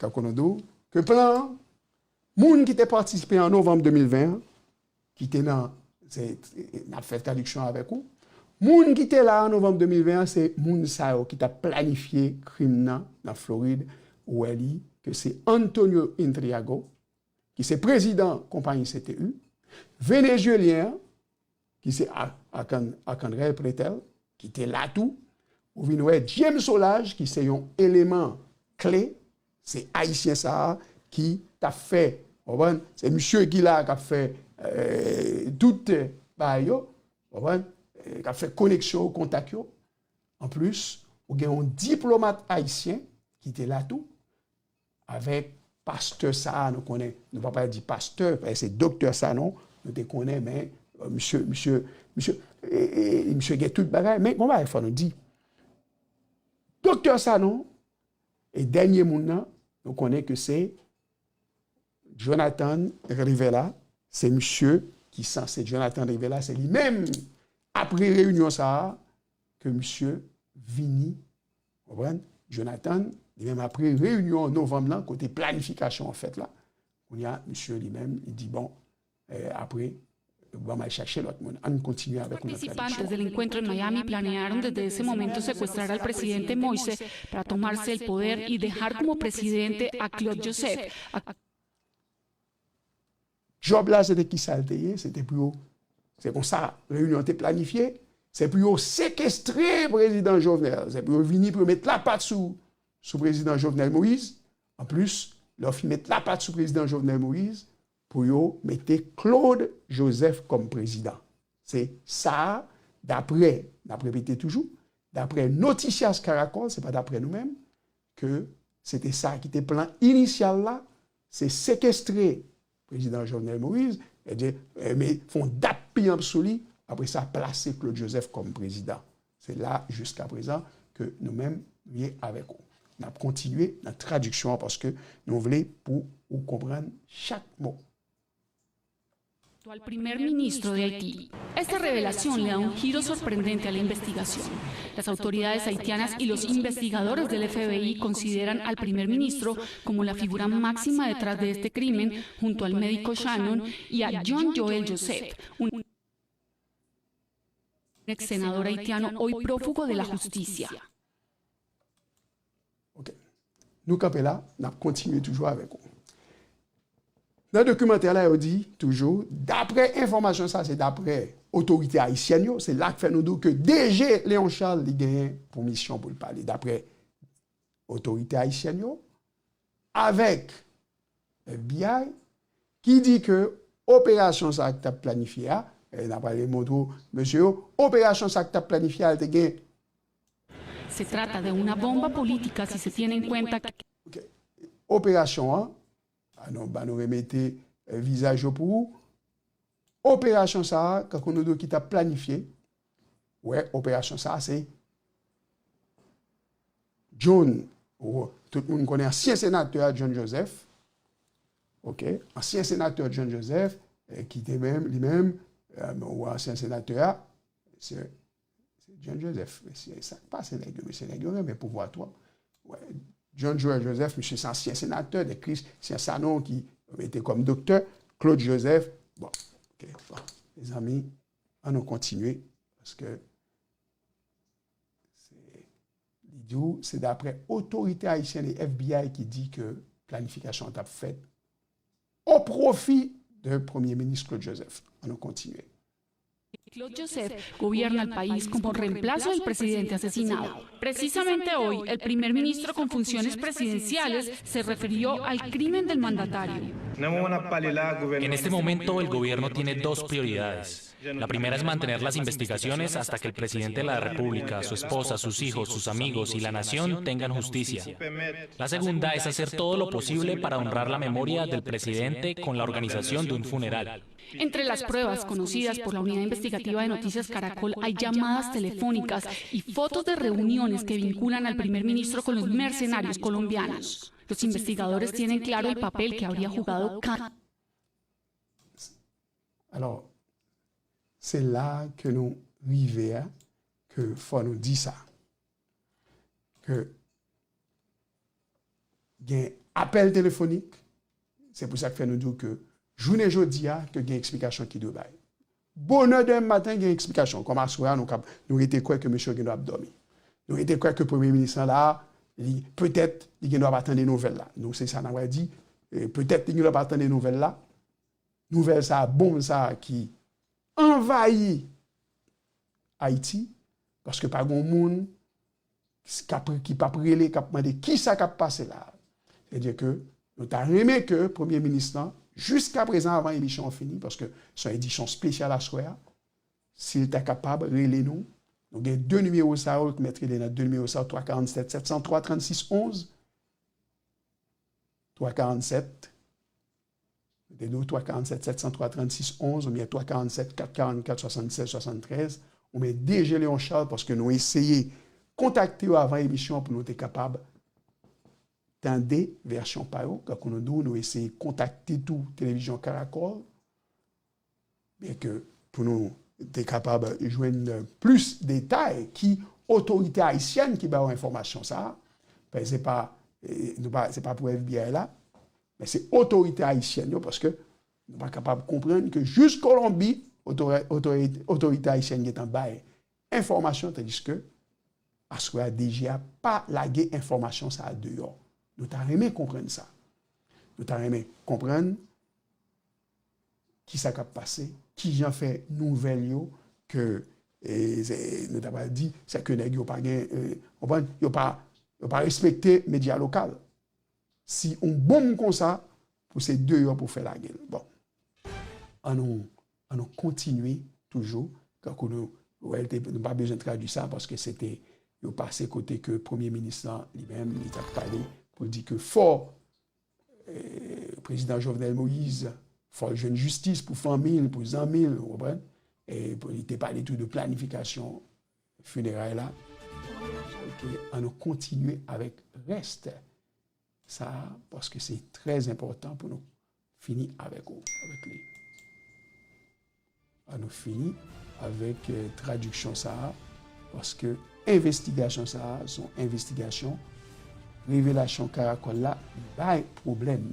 tankou nou di w, ke plan an, moun ki te patisipe an novanm de mil ven an, ki te nan, se, n ap fè tradiksyon avèk ou, moun ki te la an novanm de mil ven an, se moun sa yo ki t ap planifye krim nan, nan Florid, ou wè li, ke se Antonio Intriago, ki se prezidan konpayi C T U, Venezuelyen an, ki se Arcandrel Pretel, ki te la tou, ou vin wè James Solache, ki se yon eleman kle, se Ayisyen sa a ki t ap fè, w konprann, se misye ki la k ap fè eh, tout eh, bagay yo, w konprann, eh, k ap fè koneksyon yo, kontak yo. Anplis, ou gen yon diplomat ayisyen ki te la tou, avèk pastè sa a, nou konnen, nou pa pral di pastè, paske se doktè Sanon, nou te konnen, men euh, misye, misye, misye, e, e, misye gen tout bagay, men gon bagay fò nou di. Doktè Sanon, e dènye moun nan, nou konnen ke se Jonathan Rivera, Se misye ki sanse, Jonathan rive la, se li menm, apre reyinyon sa a, ke misye vini, konprann? Jonathan, li menm apre reyinyon novanm lan, kote planifikasyon an fèt la, kounye a, misye li menm, li di, bon, eh, apre, ban m al chache lòt moun. Ann kontinye avèk yon lòt tradisyon. Participantes del encuentro en Miami planearon desde ese momento secuestrar al presidente Moïse para tomarse el poder y dejar como presidente a Claude Joseph. A Djòb la, se te kisa l te ye? Se te pou yo, se konsa reyinyon te planifye, se pou yo sekestre prezidan Jovenel, se pou yo vini pou yo met lapat sou, sou prezidan Jovenel Moïse. Anplis, lè yo fin met lapat sou prezidan Jovenel Moïse, pou yo mete Claude Joseph kòm prezidan. Se sa, daprè, n ap repete toujou, daprè Noticias Caracol, se pa daprè nou menm, ke se te sa ki te plan inisyal la, se sekestre prezidan Jovenel Moïse, sètadi, eh, men, fè yon dat piyanp sou li, apre sa, plase Claude Joseph kòm prezidan. Se la, jiska prezan, ke nou menm, nou ye avèk ou. N ap kontinye nan tradiksyon an, paske nou vle pou ou konprann chak mo. Al primer ministro de Haití. Esta revelación le da un giro sorprendente a la investigación. Las autoridades haitianas y los investigadores del F B I consideran al primer ministro como la figura máxima detrás de este crimen, junto al médico Shannon y a John Joel Joseph, un ex senador haitiano hoy prófugo de la justicia. Ok. Nou kanpe la, n ap kontinye toujou avèk ou. Nan dokimantè la, yo di toujou, daprè enfòmasyon sa, se daprè otorite ayisyèn yo, se la k fè nou di w ke D G Léon Charles li genyen pou misyon pou l pale, daprè otorite ayisyèn yo, avèk F B I, ki di ke operasyon sa a ki t ap planifye a, e n ap ale montre w, mesye yo, operasyon sa a ki t ap planifye a, l te gen Se trata de una bomba política si se tiene en cuenta que. Ok. Operasyon an, ba nou, ba nou remete eh, vizaj yo pou ou. Operasyon sa a, kankou nou di w ki t ap planifye, wè, operasyon sa a se John, ou, tout moun konnen ansyen senatè a John Joseph, ok, ansyen senatè John Joseph, eh, ki te menm, li menm, eh, ou ansyen senatè a, se Se John Joseph, mesye, sa k pase nèg yo, mesye, nèg yo renmen pouvwa twòp. Wè, John Joel Joseph, mesye, se ansyen senatè de Kris, se sa non ki mete kòm doktè, Claude Joseph, bon, ok, bon, mezanmi, ann nou kontinye, paske se, li di w, se daprè otorite ayisyèn e F B I ki di ke planifikasyon an t ap fèt o pwofi de Premye Minis Claude Joseph. Ann nou kontinye. Claude Joseph gobierna el país como reemplazo del presidente asesinado. Precisamente hoy, el primer ministro con funciones presidenciales se refirió al crimen del mandatario. En este momento, el gobierno tiene dos prioridades. La primera es mantener las investigaciones hasta que el presidente de la República, su esposa, sus hijos, sus amigos y la nación tengan justicia. La segunda es hacer todo lo posible para honrar la memoria del presidente con la organización de un funeral. Entre las pruebas conocidas por la Unidad Investigativa de Noticias Caracol hay llamadas telefónicas y fotos de reuniones que vinculan al primer ministro con los mercenarios colombianos. Los investigadores tienen claro el papel que habría jugado Can. Alò, se la ke nou rive a, ke fò nou di sa. Ke gen apèl telefonik, se pou sa k fè nou di w ke jounen jodi a, ke gen eksplikasyon ki dwe bay. Bonè demen maten, gen eksplikasyon. Kòm aswè a, nou kab, nou rete kwè ke mesye yo gen dwa ap dòmi. Nou rete kwè ke premye minis lan la, li, petèt, li gen dwa pa tande nouvèl la. Nou, se sa n a pral di. E petèt, li gen dwa pa tande nouvèl la. Nouvèl sa a, bonm sa a ki anvayi Ayiti, paske pa gen moun ki p ap, ki p ap rele, k ap mande kisa k ap pase la. Sètadi ke nou ta renmen ke premye minis lan, jiska prezan, avan emisyon an fini, paske se yon edisyon espesyal aswè a, si l ta kapab rele nou, nou gen de nimewo sa yo, ou mèt rele nan de nimewo sa yo, twa karannsèt sèt san twa trannsis onz, twa karannsèt, Mete nou twa karannsèt sèt san twa trannsis onz oubyen twa karannsèt kat karannkat swasannsèz swasanntrèz, oubyen D G Léon Charles, paske nou eseye kontakte yo avan emisyon an pou nou te kapab tande vèsyon pa yo. Kankou nou di w, nou eseye kontakte tou Televizyon Caracol, Byen ke pou nou te kapab jwenn plis detay, ki otorite ayisyèn ki ba yo enfòmasyon sa a, paske se pa, eh, nou pa, se pa pou F B I la, men se otorite ayisyèn yo, paske nou pa kapab konprann ke jis Kolonbi, otori-, otori-, otorite ayisyèn gentan bay enfòmasyon, tandiske aswè a D G a pa lage enfòmasyon sa a deyò. Nou ta renmen konprann sa. Nou ta renmen konprann ki sa k ap pase, ki jan fè nouvèl yo ke, e, se, nou ta pral di, se ke nèg yo pa gen, e, konprann, yo pa, yo pa respekte medya lokal. Si yon bonm konsa, pou se deyò pou fè lage l. Bon. An nou, an nou kontinye toujou. Kankou nou, wè, te, nou pa bezwen tradui sa, paske se te, yo pase kote ke premye minis lan, li menm, li t ap pale pou l di ke fò, eh, prezidan Jovenel Moïse, fò l jwenn jistis pou fanmi l, pou zanmi l, ou konprann? E pou, li te pale tou de planifikasyon fineray la. Ok, an nou kontinye avèk rès sa a, paske se trè enpòtan pou nou fini avèk ou, avèk li. An nou fini avèk, eh, tradiksyon sa a, paske envestigasyon sa a se yon envestigasyon, revelasyon Karakòl la bay pwoblèm.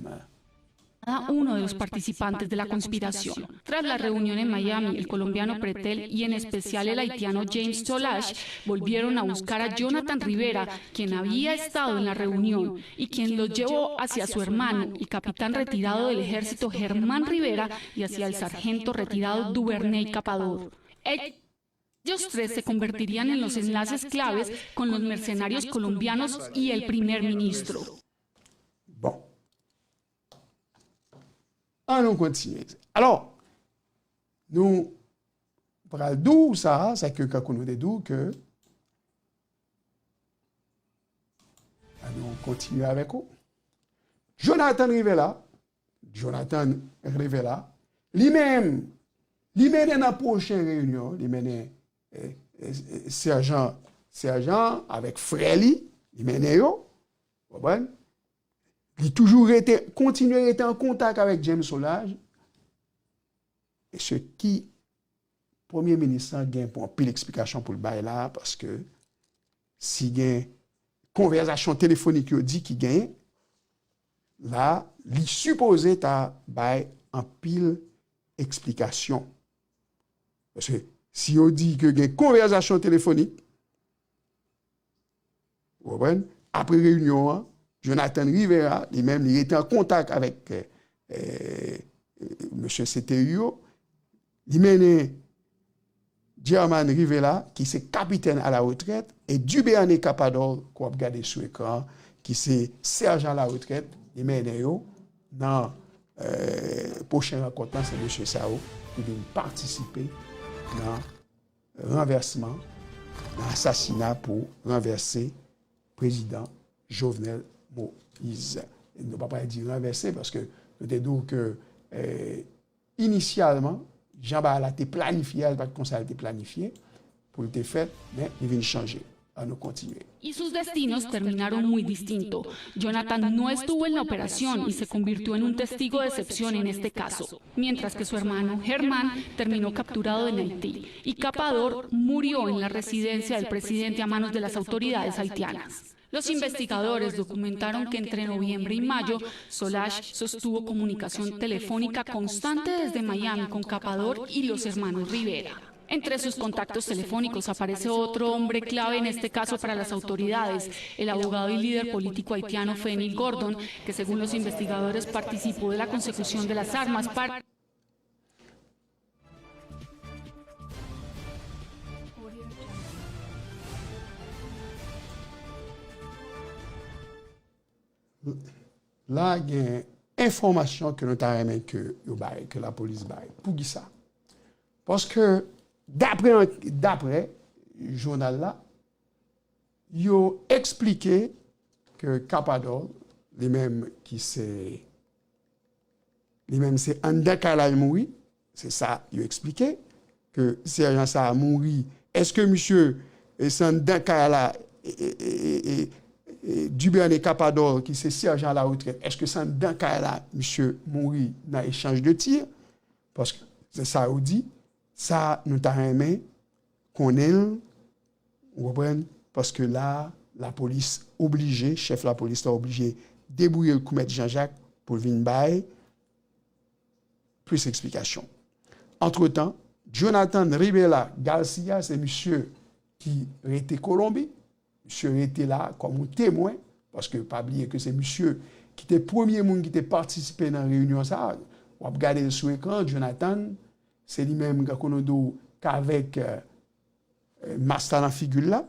A uno de los participantes de la conspiración. Tras la reunión en Miami, el colombiano Pretel y en especial el haitiano James Solages volvieron a buscar a Jonathan Rivera, quien había estado en la reunión y quien lo llevó hacia su hermano, el capitán retirado del ejército Germán Rivera, y hacia el sargento retirado Duvernay Capador. Ellos tres se convertirían en los enlaces claves con los mercenarios colombianos y el primer ministro. Bon. An nou kontinye. Alò, nou pral di w sa, se ke kankou nou te di w ke, an nou kontinye avèk ou. Jonathan Rivera, Jonathan Rivera, li menm, li mennen nan pwochen reyinyon, li mennen, eh, eh, eh, sèjan, sèjan avèk frè li, li mennen yo, w konprann? Li toujou rete, kontinye rete an kontak avèk James Solages. E se ki premye minis lan gen pou anpil eksplikasyon pou l bay la, paske si gen konvèsasyon telefonik yo di ki genyen, la, li sipoze ta bay anpil eksplikasyon. Paske si yo di ke gen konvèsasyon telefonik, Ou konprann? Apre reyinyon an, Jonathan Rivera, li menm, li rete an kontak avèk, eh, eh, mesye C T U yo. Li mennen German Rivera, ki se kapitèn a la retrèt, e Duvernay Capador, ke w ap gade sou ekran an, ki se sèjan a la retrèt, li mennen yo nan, eh, pwochen rankont lan, se mesye sa yo ki vin patisipe nan ranvèsman, nan asasina pou ranvèse prezidan Jovenel Moïse. Nou pa pral di ranvèse, paske nou te di w ke, eh, inisyalman, jan bagay la te planifye a, se pa t konsa l te planifye pou l te fèt, men li vin chanje. An nou kontinye. Y sus destinos terminaron muy distinto. Jonathan no estuvo en la operación y se convirtió en un testigo de excepción en este caso, mientras que su hermano, Germán, terminó capturado en Haití, y Capador murió en la residencia del presidente a manos de las autoridades haitianas. Los investigadores documentaron que entre noviembre y mayo, Solages sostuvo comunicación telefónica constante desde Miami con Capador y los hermanos Rivera. Entre sus contactos telefónicos aparece otro hombre clave en este caso para las autoridades, el abogado y líder político haitiano Fenny Gordon, que según los investigadores participó de la consecución de las armas para La gen enfòmasyon ke nou ta renmen ke yo bay, ke lapolis bay. Poukisa? Paske dapre, dapre jounal la, yo eksplike ke Capador, li menm ki se, li menm se anndan kay la l mouri, se sa yo eksplike, ke sèjan sa a mouri. Èske misye, e, se anndan kay la, e, e, e, e, e, Duvernay Capador, ki se sèjan a la retrèt, èske se anndan kay la misye mouri nan echanj de tir? Paske Se sa yo di, sa nou ta renmen konnen l, ou konprann? Paske la, lapolis oblije, chèf lapolis la oblije debouye l kou mèt Jean Jacques pou l vin bay plis eksplikasyon. Antretan, Jonathan Rivera Garcia, se misye ki rete Kolonbi, misye rete la kòm yon temwen, paske pa bliye ke se misye ki te premye moun ki te patisipe nan reyinyon sa a. W ap gade l sou ekran, Jonathan, se li menm, tankou nou di w, k avèk, eh, eh, mas la nan figi l la.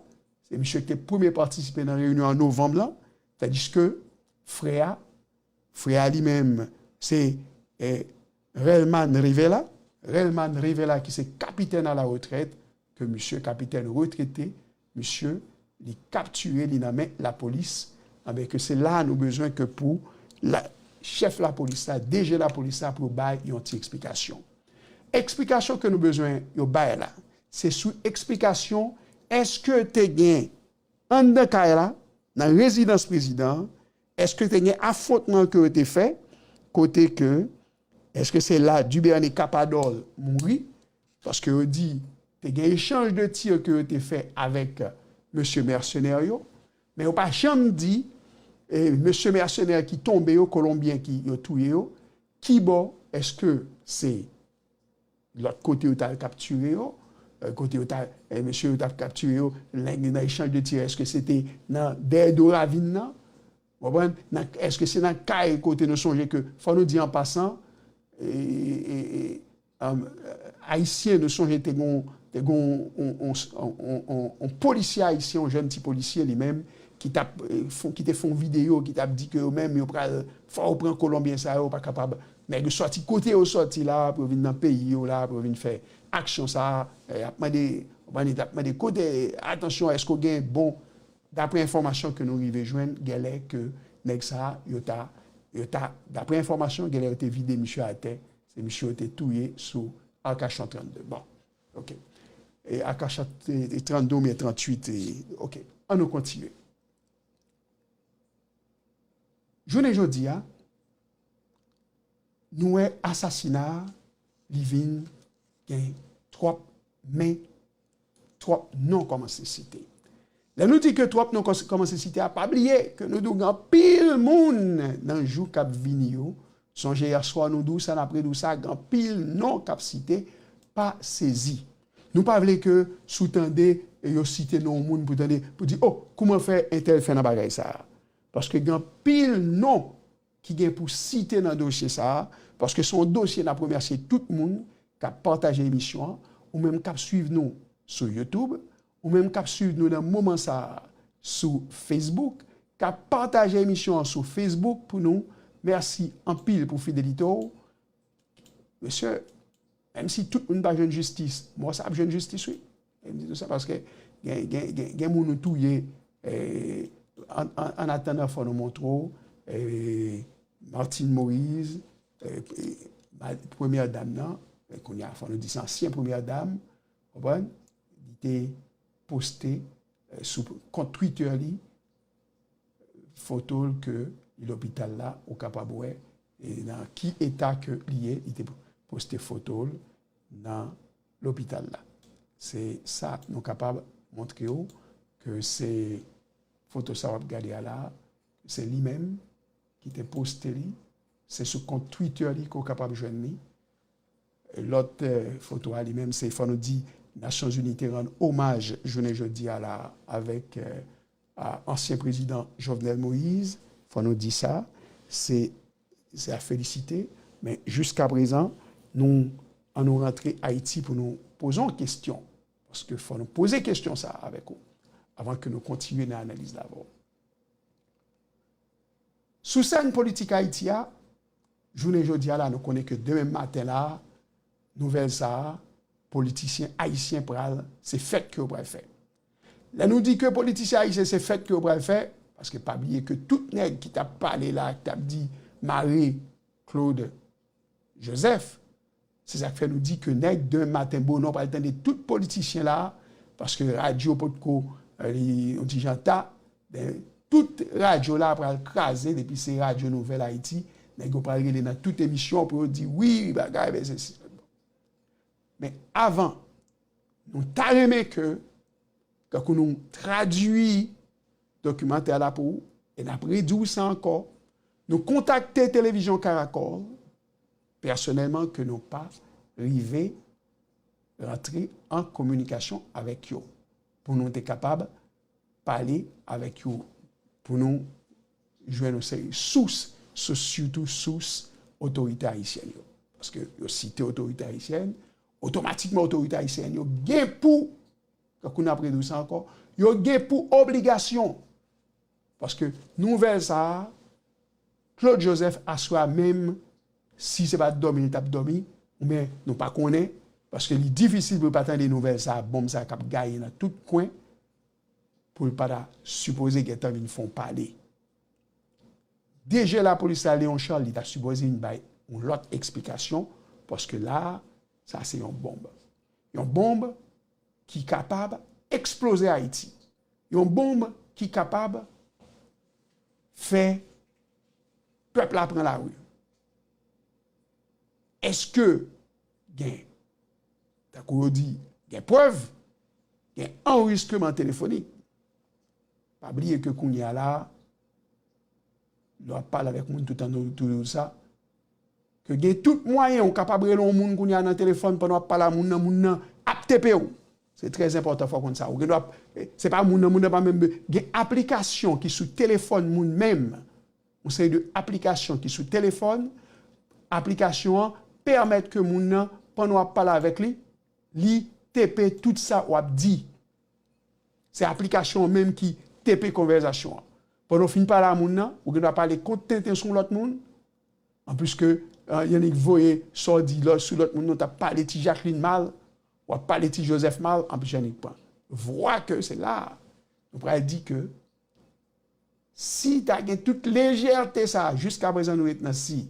Se misye ki te premye patisipe nan reyinyon an novanm lan, tandiske frè a, frè a li menm, se, eh, Relman Rivera, Relman Rivera ki se kapitèn a la retrèt, ke misye kapitèn retrete, misye, li kaptire, li nan men lapolis, anben ke se la nou bezwen ke pou la, chèf lapolis la, D G lapolis la, pou yo bay yon ti eksplikasyon. Eksplikasyon ke nou bezwen yo bay la, se sou eksplikasyon, èske te gen anndan kay la, nan rezidans prezidan an, èske te gen afwontman ke yo te fè, kote ke, èske se la Duvernay Capadol mouri, paske yo di, te gen echanj de tir ke yo te fè avèk mesye mèsenè yo, men yo pa janm di, e, mesye mèsenè ki tonbe yo, Kolonbyen ki yo touye yo, ki bò, èske se lòt kote yo t al kaptire yo, eh, kote yo t al, eh, mesye yo t ap kaptire yo, nan, nan echanj de tir, èske se te nan dèyè do ravin nan? Ou konprann? Nan, èske se nan kay kote nou sonje ke, fò nou di an pasan, e, e, e, um, Ayisyen, nou sonje te gon, te gon on, on, on, on, on polisye ayisyen, on jèn ti polisye li menm, ki t ap, eh, fon, ki te fè on videyo, ki t ap di ke yo menm, yo pral, fò yo pran Kolonbyen sa yo, pa kapab, nèg yo sòti kote yo sòti la, pou yo vin nan peyi yo la, pou yo vin fè aksyon sa a, eh, y ap mande, y ap mande kote, atansyon, èske w gen bon, daprè enfòmasyon ke nou rive jwenn, genlè ke nèg sa a, yo ta, yo ta, daprè enfòmasyon, genlè yo te vide misye atè, se misye yo te touye sou Arcachon trannde. Bon, oke. E Arcachon, e, e trannde oubyen tranntuit, e, oke. Ann nou kontinye. Jounen jodi a, nou wè asasina a, li vin gen twòp men, twòp non kòmanse site. Lè nou di ke twòp non kòs-, kòmanse site a, pa bliye ke nou di w gen anpil moun nan jou k ap vini yo. Sonje yèswa nou di w sa, n ap redi w sa, gen anpil non k ap site, pa sezi. Nou pa vle ke si w tande, e, yo site non yon moun pou tande, pou di, "O, kouman fè entèl fè nan bagay sa a?" Paske gen anpil non ki gen pou site nan dosye sa a, paske se yon dosye n ap remèsye tout moun k ap pataje emisyon an, ou menm k ap swiv nou sou YouTube, ou menm k ap swiv nou nan moman sa a sou Facebook, k ap pataje emisyon an sou Facebook pou nou. Mèsi anpil pou fidelite w. Mesye, menm si tout moun pa jwenn jistis, mò sa ap jwenn jistis, wi. E m di nou sa paske gen, gen, gen, gen moun nou touye, e, an, an, an atandan, fò nou montre w, e, Martine Moïse, e, e, ma-, premyè dam nan, e, kounye a, fò nou di se ansyen premyè dam, konprann? Li te poste, e, sou kont Twitter li, foto l ke li lopital la, ou kapab wè, e nan ki eta ke li ye, li te poste foto l nan lopital la. Se sa nou kapab montre w ke se foto sa w ap gade a la, se li menm ki te poste li, se sou kont Twitter li ke w kapab jwenn li. Lòt, eh, foto a li menm, se, fò nou di, Nasyonzini te rann omaj jounen jodi a la avèk, eh, a ansyen prezidan Jovenel Moïse, fò nou di sa, se, se a felisite, men jiskaprezan, nou, ann nou rantre Ayiti pou nou poze yon kesyon, paske fò nou poze kesyon sa a avèk ou, avan ke nou kontinye nan analiz la avè w. Sou sèn politik Ayiti a, jounen jodi a la, nou konnen ke demen maten la, nouvèl sa a, politisyen ayisyen pral, se fèt ke yo pral fè. Lè nou di ke politisyen ayisyen se fèt ke yo pral fè, paske pa bliye ke tout nèg ki t ap pale la, ki t ap di mare Claude Joseph, se sa k fè nou di ke nèg demen maten bonè w pral tande tout politisyen la, paske radyo potko, eh, li yon ti jan ta, ben, tout radyo la pral kraze, depi se Radyo Nouvèl Ayiti, nèg yo pral rele nan tout emisyon pou yo di wi, bagay, ben, se, se, Men avan, nou ta renmen ke, tankou nou tradui dokimantè la pou ou, e n ap redi w sa ankò, nou kontakte televizyon Karakòl pèsonèlman ke nou pa rive rantre an kominikasyon avèk yo pou nou te kapab pale avèk yo, pou nou jwenn yon seri sous, sous, sitou sous otorite ayisyèn yo. Paske yo site otorite ayisyèn, otomatikman otorite ayisyèn yo gen pou, tankou n ap redi w sa ankò, yo gen pou obligasyon. Paske nouvèl sa a, Claude Joseph aswè a menm, si se pa t dòmi li t ap dòmi, oubyen nou pa konnen, paske li difisil pou l pa tande nouvèl sa a, bonm sa a k ap gaye nan tout kwen, pou l pa ta sipoze gentan vin fè yon pale. DG lapolis la, Léon Charles, li ta sipoze vin bay yon lòt eksplikasyon, paske la a, sa se yon bonm. Yon bonm ki kapab eksploze Ayiti. Yon bonm ki kapab fè pèp la pran lari. Èske gen, tankou yo di, gen prèv, gen anrejistreman telefonik? Pa bliye ke kounye a la, lè w ap pale avèk moun tout an nou toujou di sa, ke gen tout mwayen ou kapab rele yon moun kounye a nan telefòn pandan w ap pale a moun nan, moun nan ap tepe w. Se trè enpòtan, fò w konn sa. Ou gen dwa, se pa moun nan, moun nan pa menm gen aplikasyon ki sou telefòn moun menm. Yon seri de aplikasyon ki sou telefòn, aplikasyon an pèmèt ke moun nan, pandan w ap pale avèk li, li tepe tout sa w ap di. Se aplikasyon an menm ki tepe konvèsasyon an. Pandan w fin pale a moun nan, ou gen dwa pale kont tenten sou yon lòt moun. Anplis ke, eh, Yannick voye sa w di lò, sou lòt moun nan, w t ap pale ti Jacqueline mal, w ap pale ti Joseph mal, anplis Yannick pran. Vwa ke se la a, nou pral di ke si ta gen tout lejète sa a, jiskaprezan nou ret nan si,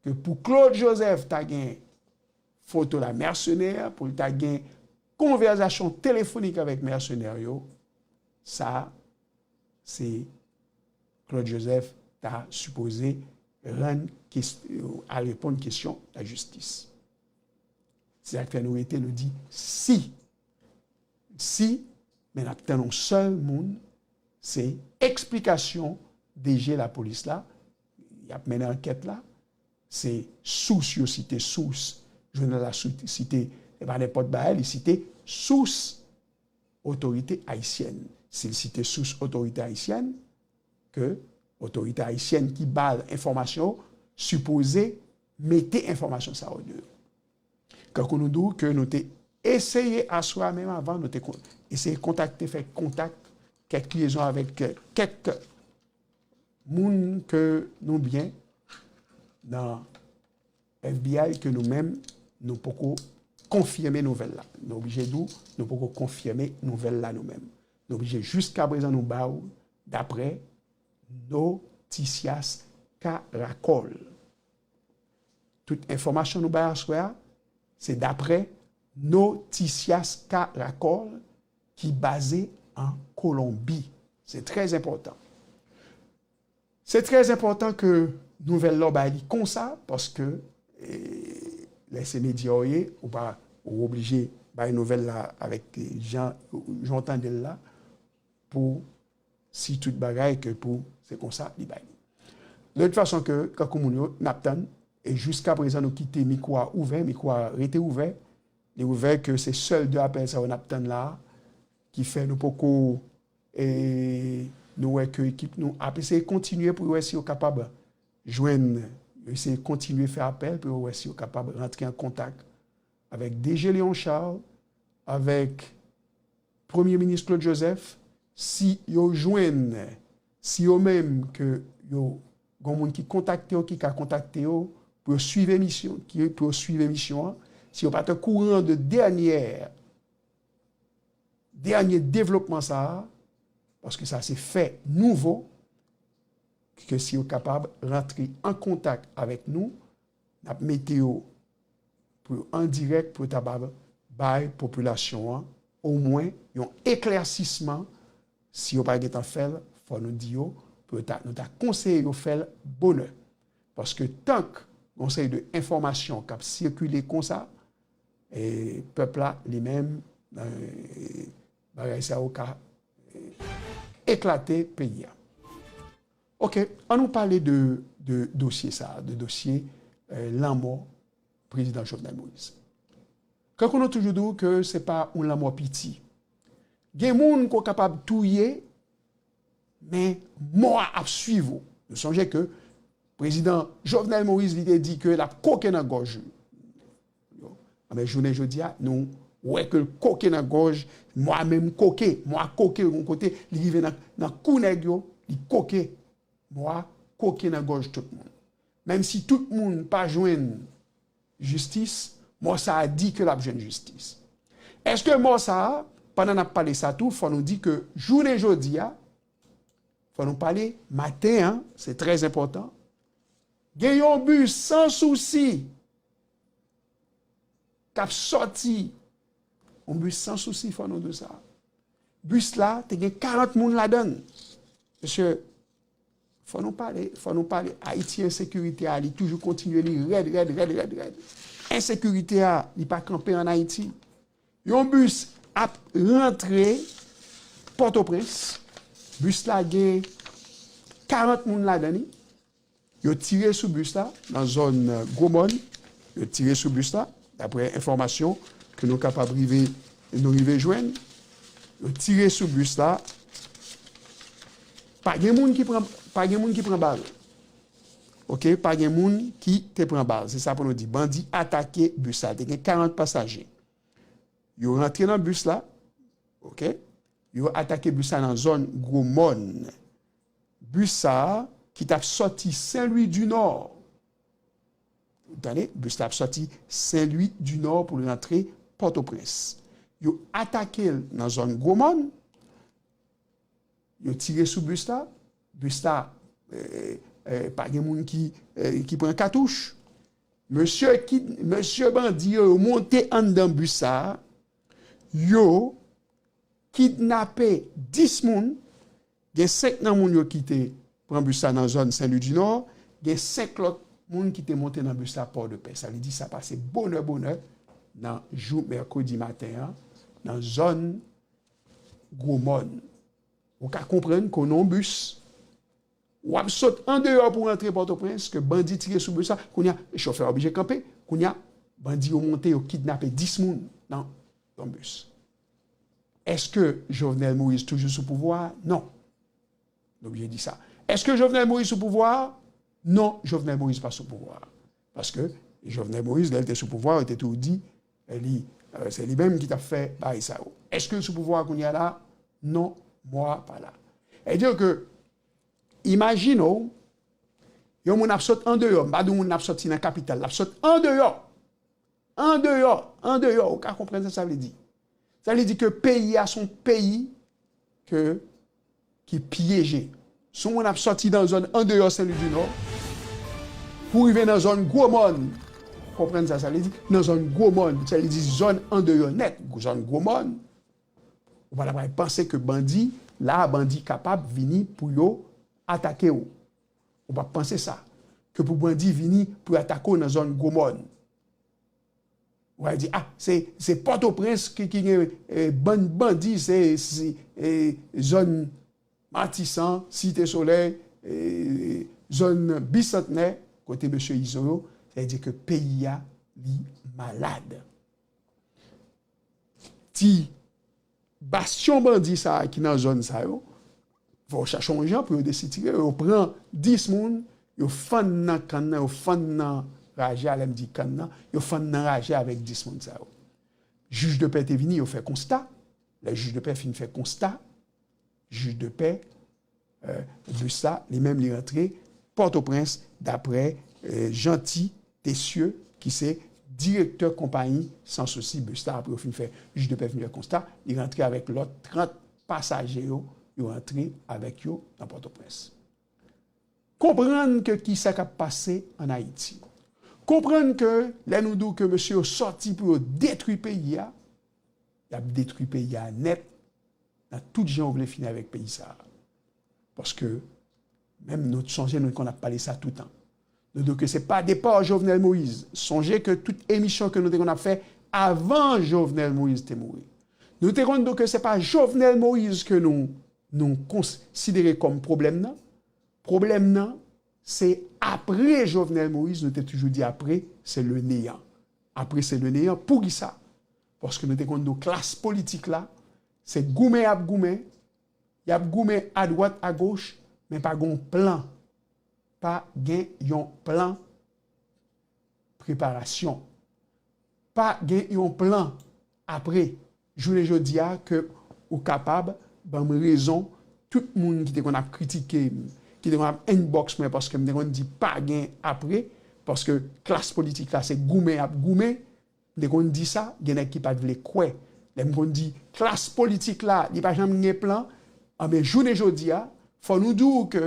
ke pou Claude Joseph ta gen foto la mèsenè, pou l ta gen konvèsasyon telefonik avèk mèsenè yo, sa, se Claude Joseph ta sipoze rann kes-, al reponn kesyon lajistis. Se sa k fè nou rete, nou di si. Si, men n ap tann yon sèl moun, se eksplikasyon DG lapolis la, y ap mennen ankèt la, se sous yo site, sous, jounal la sou-, site, se pa nenpòt bagay, li site sous otorite ayisyèn. Si l site sous otorite ayisyèn, ke otorite ayisyèn ki ba l enfòmasyon yo sipoze mete enfòmasyon sa yo deyò. Kankou nou di w ke nou te eseye aswè a menm avan, nou te kon-, eseye kontakte, fè kontak, kèk lyezon avèk, eh, kèk moun ke nou byen nan F B I ke nou menm, nou poko konfime nouvèl la. Nou oblije di w, nou poko konfime nouvèl la nou menm. Nou oblije jiskaprezan nou ba w, daprè Noticias Caracol. Tout enfòmasyon nou bay aswè a, se daprè Noticias Caracol ki baze an Kolonbi. Se trè enpòtan. Se trè enpòtan ke nouvèl la w bay li konsa, paske, eh, lè se medya w ye, ou pa, ou oblije bay nouvèl la avèk, eh, jan, jan w tande l la, pou si tout bagay ke pou se konsa li bay li. De tout fason ke, kankou moun yo, n ap tann, e jiskaprezan nou kite mikwo a ouvè, mikwo a rete ouvè, li ouvè ke se sèl de apèl sa yo n ap tann la, ki fè nou poko, e nou wè ke ekip nou ap eseye kontinye pou yo wè si yo kapab jwenn, yo eseye kontinye fè apèl pou yo wè si yo kapab rantre an kontak avèk DG Léon Charles, avèk Premye Minis Claude Joseph, si yo jwenn, si yo menm ke yo gon moun ki kontakte yo, ki ka kontakte yo, pou yo swiv emisyon, ki, pou yo swiv emisyon an, si yo pa t okouran de dènyè, dènye devlopman sa a, paske sa se fè nouvo, ke si yo kapab rantre an kontak avèk nou, n ap mete yo pou yo an dirèk, pou yo ta ba-, bay popilasyon an omwen yon eklèsisman, si yo pa gentan fè l, fò nou di yo, pou yo ta, nou ta konseye yo fè l bonè. Paske tank gon seri de enfòmasyon k ap sikile konsa, E pèp la, li menm, e, bagay sa yo ka, e, eklate peyi a. Oke, ann nou pale de, de dosye sa, de dosye, e, lanmò prezidan Jovenel Moïse. Kankou nou toujou di w ke se pa yon lanmò piti. Gen moun ke w kapab touye, men mò a ap swiv ou. Nou sonje ke prezidan Jovenel Moïse, li te di ke l ap koke nan gòj ou. Anben, jounen jodi a, nou wè ke l koke nan gòj, mò a menm koke, mò a koke yon kote, li rive nan, nan kou nèg yo, li koke, mò a koke nan gòj tout moun. Menm si tout moun pa jwenn jistis, mò sa a di ke l ap jwenn jistis. Èske mò sa a, pandan n ap pale sa tou, fò nou di ke jounen jodi a, fò nou pale maten an, se trè enpòtan, gen yon bis Sans Souci k ap sòti, yon bis Sans Souci, fò nou di sa. Bis la te gen karant moun ladan l. Mesye, fò nou pale, fò nou pale. Ayiti, ensekirite a, li toujou kontinye, li rèd, rèd, rèd, rèd, rèd. Ensekirite a, li pa kanpe ann Ayiti. Yon bis ap rantre Pòtoprens. Bis la gen karant moun ladan li. Yo tire sou bis la nan zòn, e, Gwo Mòn. Yo tire sou bis la, daprè enfòmasyon ke nou kapab rive, nou rive jwenn. Yo tire sou bis la. Pa gen moun ki pran, pa gen moun ki pran bal. Oke, pa gen moun ki te pran bal. Se sa pou nou di. Bandi atake bis la. Te gen karant pasaje. Yo rantre nan bis la. Oke? Yo atake bis la nan zòn Gwo Mòn. Bis sa a, ki t ap sòti Sen Lwi di Nò. Tande, bis la ap sòti Sen Lwi di Nò pou l rantre Pòtoprens. Yo atake l nan zòn Gwo Mòn. Yo tire sou bis la. Bis la, e, e, pa gen moun ki, e, ki pran katouch. Mesye ki, mesye bandi yo, yo monte anndan bis sa a. Yo kidnape dis moun. Gen senk nan moun yo ki te pran bis la nan zòn Sen Lwi di Nò. Gen senk lòt moun ki te monte nan bis la Pòdepè. Sa vle di sa pase bonè, bonè nan jou mèkredi maten an, nan zòn Gwo Mòn. Ou ka konprann ke w nan yon bis, w ap sot andeyò pou w rantre Pòtoprens, ke bandi tire sou bis la. Kounye a, chofè a oblije kanpe. Kounye a, bandi yo monte, yo kidnape dis moun nan yon bis. Èske Jovenel Moïse toujou sou pouvwa a? Non. Nou oblije di sa. Èske Jovenel Moïse sou pouvwa a? Non, Jovenel Moïse pa sou pouvwa a. Paske Jovenel Moïse, lè l te sou pouvwa a, yo te toujou di, e, li, e, se li menm ki t ap fè bagay sa yo. Èske l sou pouvwa a kounye a la? Non, mò a pa la. Sa vle di ke, imajine w, yon moun ap sot andeyò, m pa di w moun nan ap sòti nan kapital, l ap sot andeyò. Andeyò, andeyò, ou ka konprann sa sa vle di. Sa vle di ke peyi a se yon peyi ke, ki pyeje. Si yon moun ap sòti nan zòn andeyò Sen Lwi di Nò, pou rive nan zòn Gwo Mòn, konprann sa sa vle di, nan zòn Gwo Mòn, sa vle di zòn andeyò nèt, zòn Gwo Mòn, ou pa ta pral panse ke bandi, la, bandi kapab vini pou yo atake w. Ou pa panse sa. Ke pou bandi vini pou atake w nan zòn Gwo Mòn. Ou va di, a, se, se Pòtoprens ki, ki gen, e, bann bandi, se, se, e, zòn Matisan, Site Solèy, e, zòn Bisantnè, kote mesye Izo yo, sa vle di ke peyi a, li malad. Ti bastyon bandi sa a ki nan zòn sa yo, fò yo chache yon jan pou yo desitire yo. Yo pran dis moun, yo fann nan kann nan, yo fann nan raje a, lè m di kann nan, yo fann nan raje a avèk dis moun sa yo. Jij de pè te vini, yo fè konsta. Lè jij de pè fin fè konsta, jij de pè, e, bis la, li menm, li rantre Pòtoprens, daprè, e, Jeanty Tessieux, ki se direktè konpayi Sans Souci bis la. Apre yo fin fè, jij de pè fin fè konsta, li rantre avèk lòt trant pasaje yo, yo rantre avèk yo nan Pòtoprens. Konprann ke kisa k ap pase ann Ayiti. Konprann ke lè nou di w ke mesye yo sòti pou yo detwi peyi a, y ap detwi peyi a nèt, nan tout jan ou vle fini avèk peyi sa a. Paske, menm nou sonje, nou konn ap pale sa toutan. Nou di ke se pa depa Jovenel Moïse. Sonje ke tout emisyon ke nou te konn ap fè, avan Jovenel Moïse te mouri. Nou te konn di w ke se pa Jovenel Moïse ke nou, nou konsidere kòm pwoblèm nan. Pwoblèm nan, se apre Jovenel Moïse, nou te toujou di apre, se le néant. Apre, se le néant. Poukisa? Paske nou te konn di w klas politik la, se goumen y ap goumen, y ap goumen adwat, agoch, men pa gen yon plan. Pa gen yon plan preparasyon. Pa gen yon plan apre. Jounen jodi a, ke ou kapab ban m rezon, tout moun ki te konn ap kritike m, ki te konn ap inbox mwen paske m te konn di pa gen apre, paske klas politik la se goumen y ap goumen, m te konn di sa, gen nèg ki pa t vle kwè. Lè m konn di klas politik la, li pa janm gen plan, anben jounen jodi a, fò nou di w ke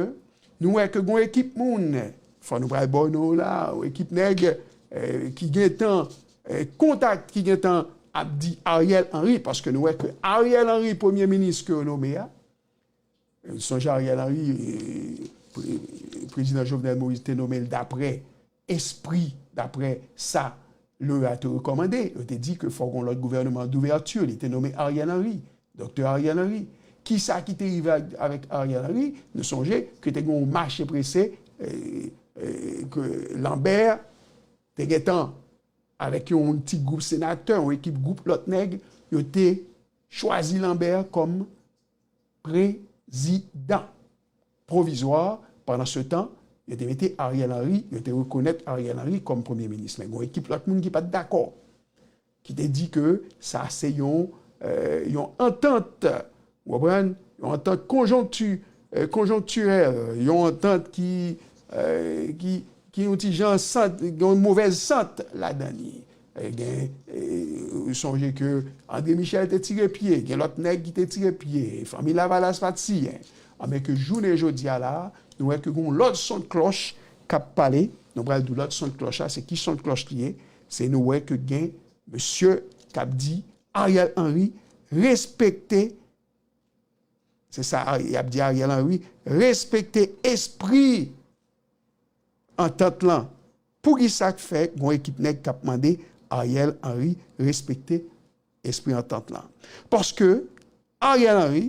nou wè ke gon ekip moun, fò nou pral ba w non la, yon ekip nèg, eh, ki gentan, eh, kontak, ki gentan ap di Ariel Henry, paske nou wè ke Ariel Henry, premye minis ke yo nome a, eh, sonje Ariel Henry, eh, pre-, prezidan Jovenel Moïse te nome l daprè espri, daprè sa Lora te rekòmande. Yo te di ke fò gon lòt gouvènman d'ouvèti, li te nome Ariel Henry, doktè Ariel Henry. Kisa ki te rive ak, avèk Ariel Henry? Nou sonje ke te gen yon mache prese, eh, eh, ke Lambert te gentan avèk yon ti gwoup senatè, yon ekip gwoup lòt nèg, yo te chwazi Lambert kòm prezidan pwovizwa. Pandan se tan, yo te mete Ariel Henry, yo te rekonèt Ariel Henry kòm premye minis. Men gon ekip lòt moun ki pa t dakò, ki te di ke sa se yon, eh, yon antant, ou konprann, yon antant konjonkti-, eh, konjonktirèl, yon antant ki, eh, ki, ki yon ti jan sant, yon movèz sant ladan li. Eh, gen, eh, ou sonje ke André Michel te tire pye, gen lòt nèg ki te tire pye, fanmi Lavalas pa t siyen. Anben ke jounen jodi a la, nou wè ke gon lòt son klòch k ap pale, nou pral di w lòt son klòch la, se ki son klòch li ye, se nou wè ke gen mesye k ap di Ariel Henry respekte, se sa y ap di Ariel Henry, respekte espri antant lan. Poukisa k fè gon ekip nèg k ap mande Ariel Henry respekte espri antant lan? Paske Ariel Henry,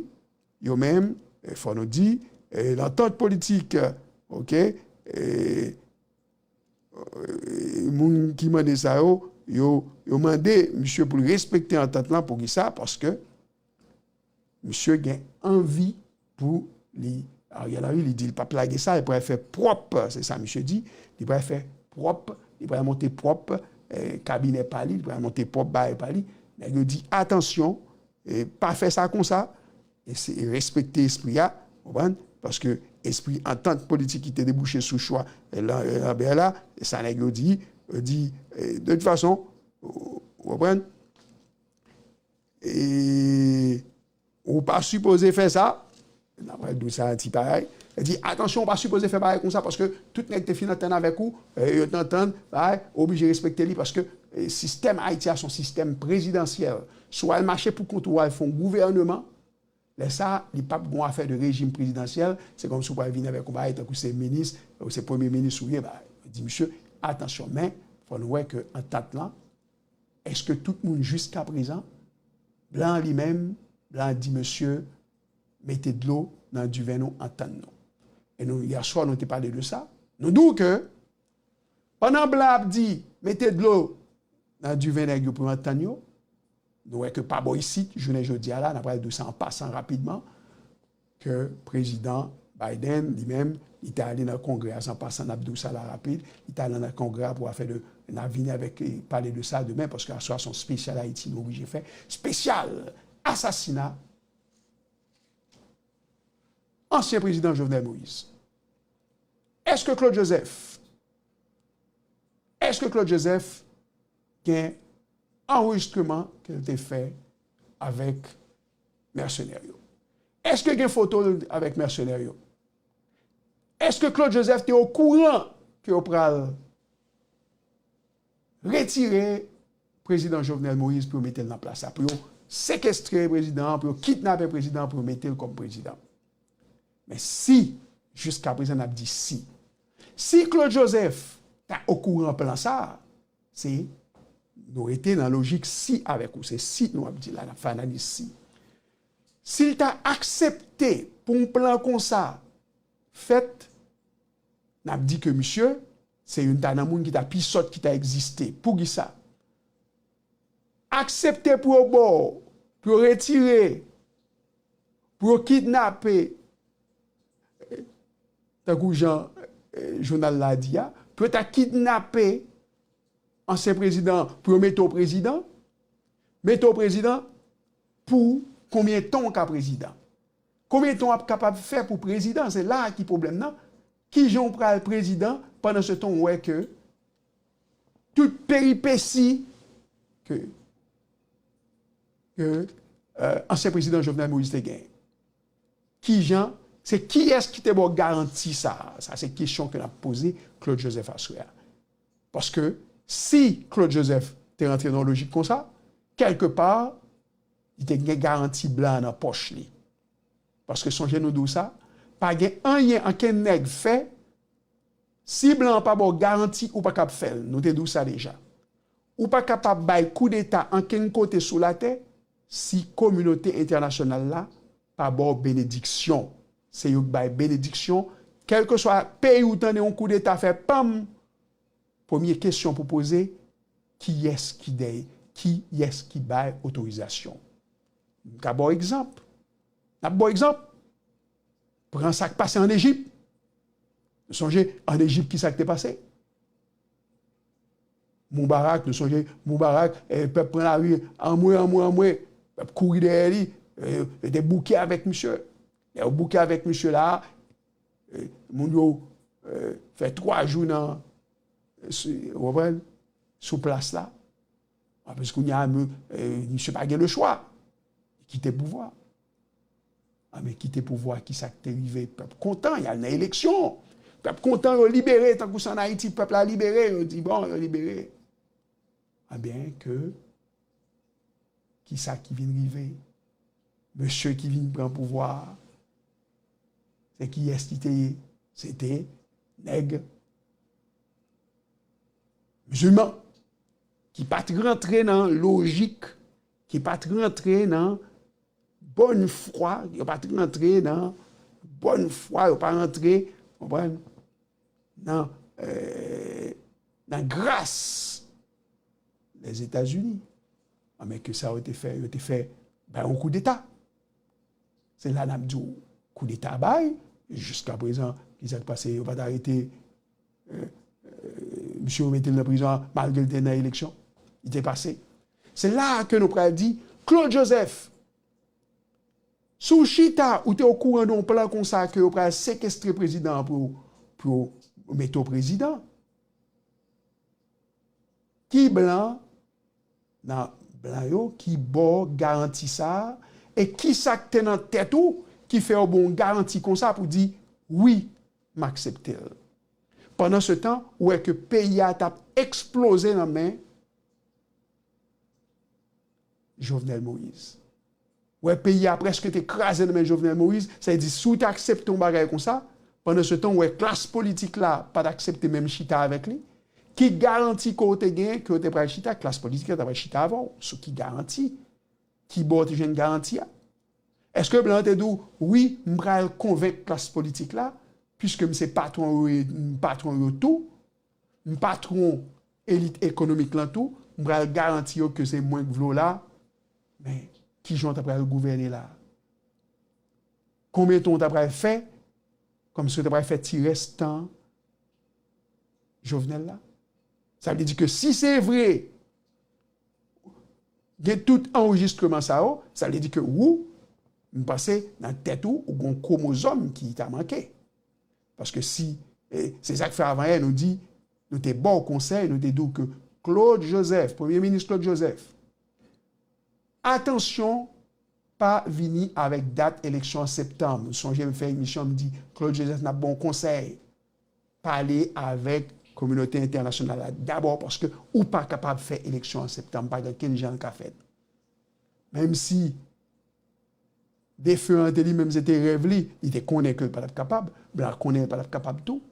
yo menm, eh, fò nou di, eh, lantant politik, eh, oke, eh, eh, moun ki mande sa yo, yo, yo mande misye pou l respekte antant lan. Poukisa? Paske misye gen anvi pou li, Ariel Henry, li di l p ap lage sa, li pral fè pwòp, se sa misye di, li pral fè pwòp, li pral monte pwòp, eh, kabinè pa li, li pral monte pwòp bagay pa li. Nèg yo di, atansyon, eh, pa fè sa konsa, e se respekte espri a, konprann? Paske espri antant politik ki te debouche sou chwa, eh, Lan-, eh, Lambert la, e sa nèg yo di, yo di, eh, de tout fason, ou, ou konprann? E ou pa sipoze fè sa. N ap di w sa ti parèy. Li di, atansyon, ou pa sipoze fè bagay konsa, paske tout nèg te fin antann avèk ou, eh, yo t antann, bagay, ou oblije respekte li, paske, eh, sistèm Ayiti a se yon sistèm prezidansyèl. Si w al mache pou kont ou, w al fè yon gouvèneman, lè sa, li p ap gon afè de rejim prezidansyèl, se kòmsi w pral vin avèk yon bagay tankou se minis, ou se premye minis ou ye, bagay. Yo di, misye, atansyon, men, fò nou wè ke antant lan, èske tout moun jiskaprezan, blan an li menm, blan an di, mesye, mete dlo nan diven nou, antann nou. E nou, yèswa, nou te pale de sa. Nou di w ke, pandan blan ap di, mete dlo nan diven nèg yo pou yo antann yo, nou wè ke pa bò isit, jounen jodi a la, n ap pral di w sa an pasan rapidman, ke prezidan Biden, li menm, li te ale nan kongrè a, se an pasan, n ap di w sa la rapid, li te ale nan kongrè a pou afè de, n a vini avèk, e, pale de sa demen, paske aswè a se yon spesyal Ayiti, nou oblije fè, spesyal asasina ansyen prezidan Jovenel Moïse. Èske Claude Joseph, èske Claude Joseph gen anrejistreman ke l te fè avèk mèsenè yo? Èske gen foto l avèk mèsenè yo? Èske Claude Joseph te okouran ke yo pral retire prezidan Jovenel Moïse pou yo mete l nan plas la, pou yo sekestre prezidan an, pou yo kidnape prezidan an, pou yo mete l kòm prezidan? Men si, jiskaprezan n ap di si, si Claude Joseph ta okouran plan sa a, se Nou rete nan lojik si avèk ou, se si nou ap di la, n ap fè analiz si. Si l ta aksepte pou yon plan konsa fèt, n ap di ke misye se youn ta nan moun ki ta pi sòt ki ta egziste. Poukisa? Aksepte pou yo ba w, pou yo retire, pou yo kidnape, tankou jan, eh, jounal la di a, pou yo ta kidnape ansyen prezidan, pou yo mete w prezidan, mete w prezidan pou konbyen tan w ka prezidan? Konbyen tan w ap kapab fè pou prezidan? Se la a ki pwoblèm nan. Kijan w pral prezidan pandan se tan w wè ke tout peripesi ke, ke, eh, ansyen prezidan Jovenel Moïse te genyen? Kijan, se kiyès ki te ba w garanti sa a? Sa se kesyon ke n ap poze Claude Joseph aswè a. Paske si Claude Joseph te rantre nan yon lojik konsa, kèlkepa, li te gen garanti blan an nan pòch li. Paske sonje nou di w sa, pa gen anyen ankenn nèg fè, si blan an pa ba w garanti, ou pa kab fè l. Nou te di w sa deja. Ou pa kapab bay koudeta ankenn kote sou latè si kominote entènasyonal la pa ba w benediksyon. Se yo k bay benediksyon. Kèlkeswa peyi ou tande yon koudeta fè, panm, premye kesyon pou poze, kiyès ki dèyè, kiyès ki bay otorizasyon? M ka ba w egzanp. N ap ba w egzanp. Pran sa k pase ann Ejip. Nou sonje, ann Ejip, kisa k te pase? Moubarak, nou sonje Moubarak, eh, pèp pran lari, anmwe, anmwe, anmwe. Pèp kouri dèyè li, eh, yo te bouke avèk misye. Lè yo bouke avèk misye la, eh, moun yo, eh, fè twa jou nan, eh, sou, ou konprann? Sou plas la. Anplis, kounye a, mi-, eh, misye pa gen lechwa. Li kite pouvwa. A, men kite pouvwa, kisa k te rive? Pèp kontan, y al nan eleksyon. Pèp kontan, yo libere, tankou se ann Ayiti, pèp la libere, yo di, bon, yo libere. Ebyen, ke, kisa ki vin rive? Mesye ki vin pran pouvwa a, se kiyès ki te ye? Se te nèg mizilman, ki pa t rantre nan lojik, ki pa t rantre nan bòn fwa, yo pa t rantre nan bòn fwa, yo pa rantre, konprann, nan, eh, nan gras Lèzetazini. A, men ke sa yo te fè? Yo te fè bay yon koudeta. Se la n ap di w, koudeta bay, jiska prezan, kisa k pase? Yo pa t arete, eh, eh, misye, yo mete l nan prizon an, malgre l te nan eleksyon. Li te pase. Se la a ke nou pral di, Claude Joseph, si w chita, ou te okouran de yon plan konsa ke yo pral sekestre prezidan an pou, pou yo mete w prezidan. Ki blan nan blan yo ki ba w garanti sa a? E kisa k te nan tèt ou ki fè yo ba w yon garanti konsa pou di, wi, m aksepte l? Pandan se tan, ou wè ke peyi a t ap eksploze nan men Jovenel Moïse. Ou wè peyi a prèske te kraze nan men Jovenel Moïse, sa vle di si w te aksepte yon bagay konsa, pandan se tan, ou wè klas politik la pa t aksepte menm chita avèk li, ki garanti ke w te genyen ke w te pral chita, klas politik la ta pral chita avè w? Sou ki garanti? Ki bò w te jwenn garanti a? Èske blan an te di w, wi, m pral konvenk klas politik la, piske m se patwon yo, m patwon yo tou, m patwon elit ekonomik lan tou, m pral garanti yo ke se mwen k vle w la, men kijan w ta pral gouvène la? Konbyen tan w ta pral fè, kòmsi w ta pral fè ti rès tan Jovenel la? Sa vle di ke si se vre, gen tout anrejistreman sa yo, sa vle di ke ou, m panse nan tèt ou, ou gen yon kwomozòm ki ta manke. Paske si, e, se sa k fè avanyè nou di, nou te ba w konsèy, nou te di w ke Claude Joseph, Premye Minis Claude Joseph, atansyon, pa vini avèk dat eleksyon an septanm. Sonje m fè emisyon, m di, Claude Joseph, n ap ba w konsèy. Pale avèk kominote entènasyonal la dabò, paske ou pa kapab fè eleksyon an septanm, pa gen okenn jan l ka fèt. Menm si defen an te li menm se te rèv li, li te konnen ke l pa t ap kapab, blan konnen l pa t ap kapab tou.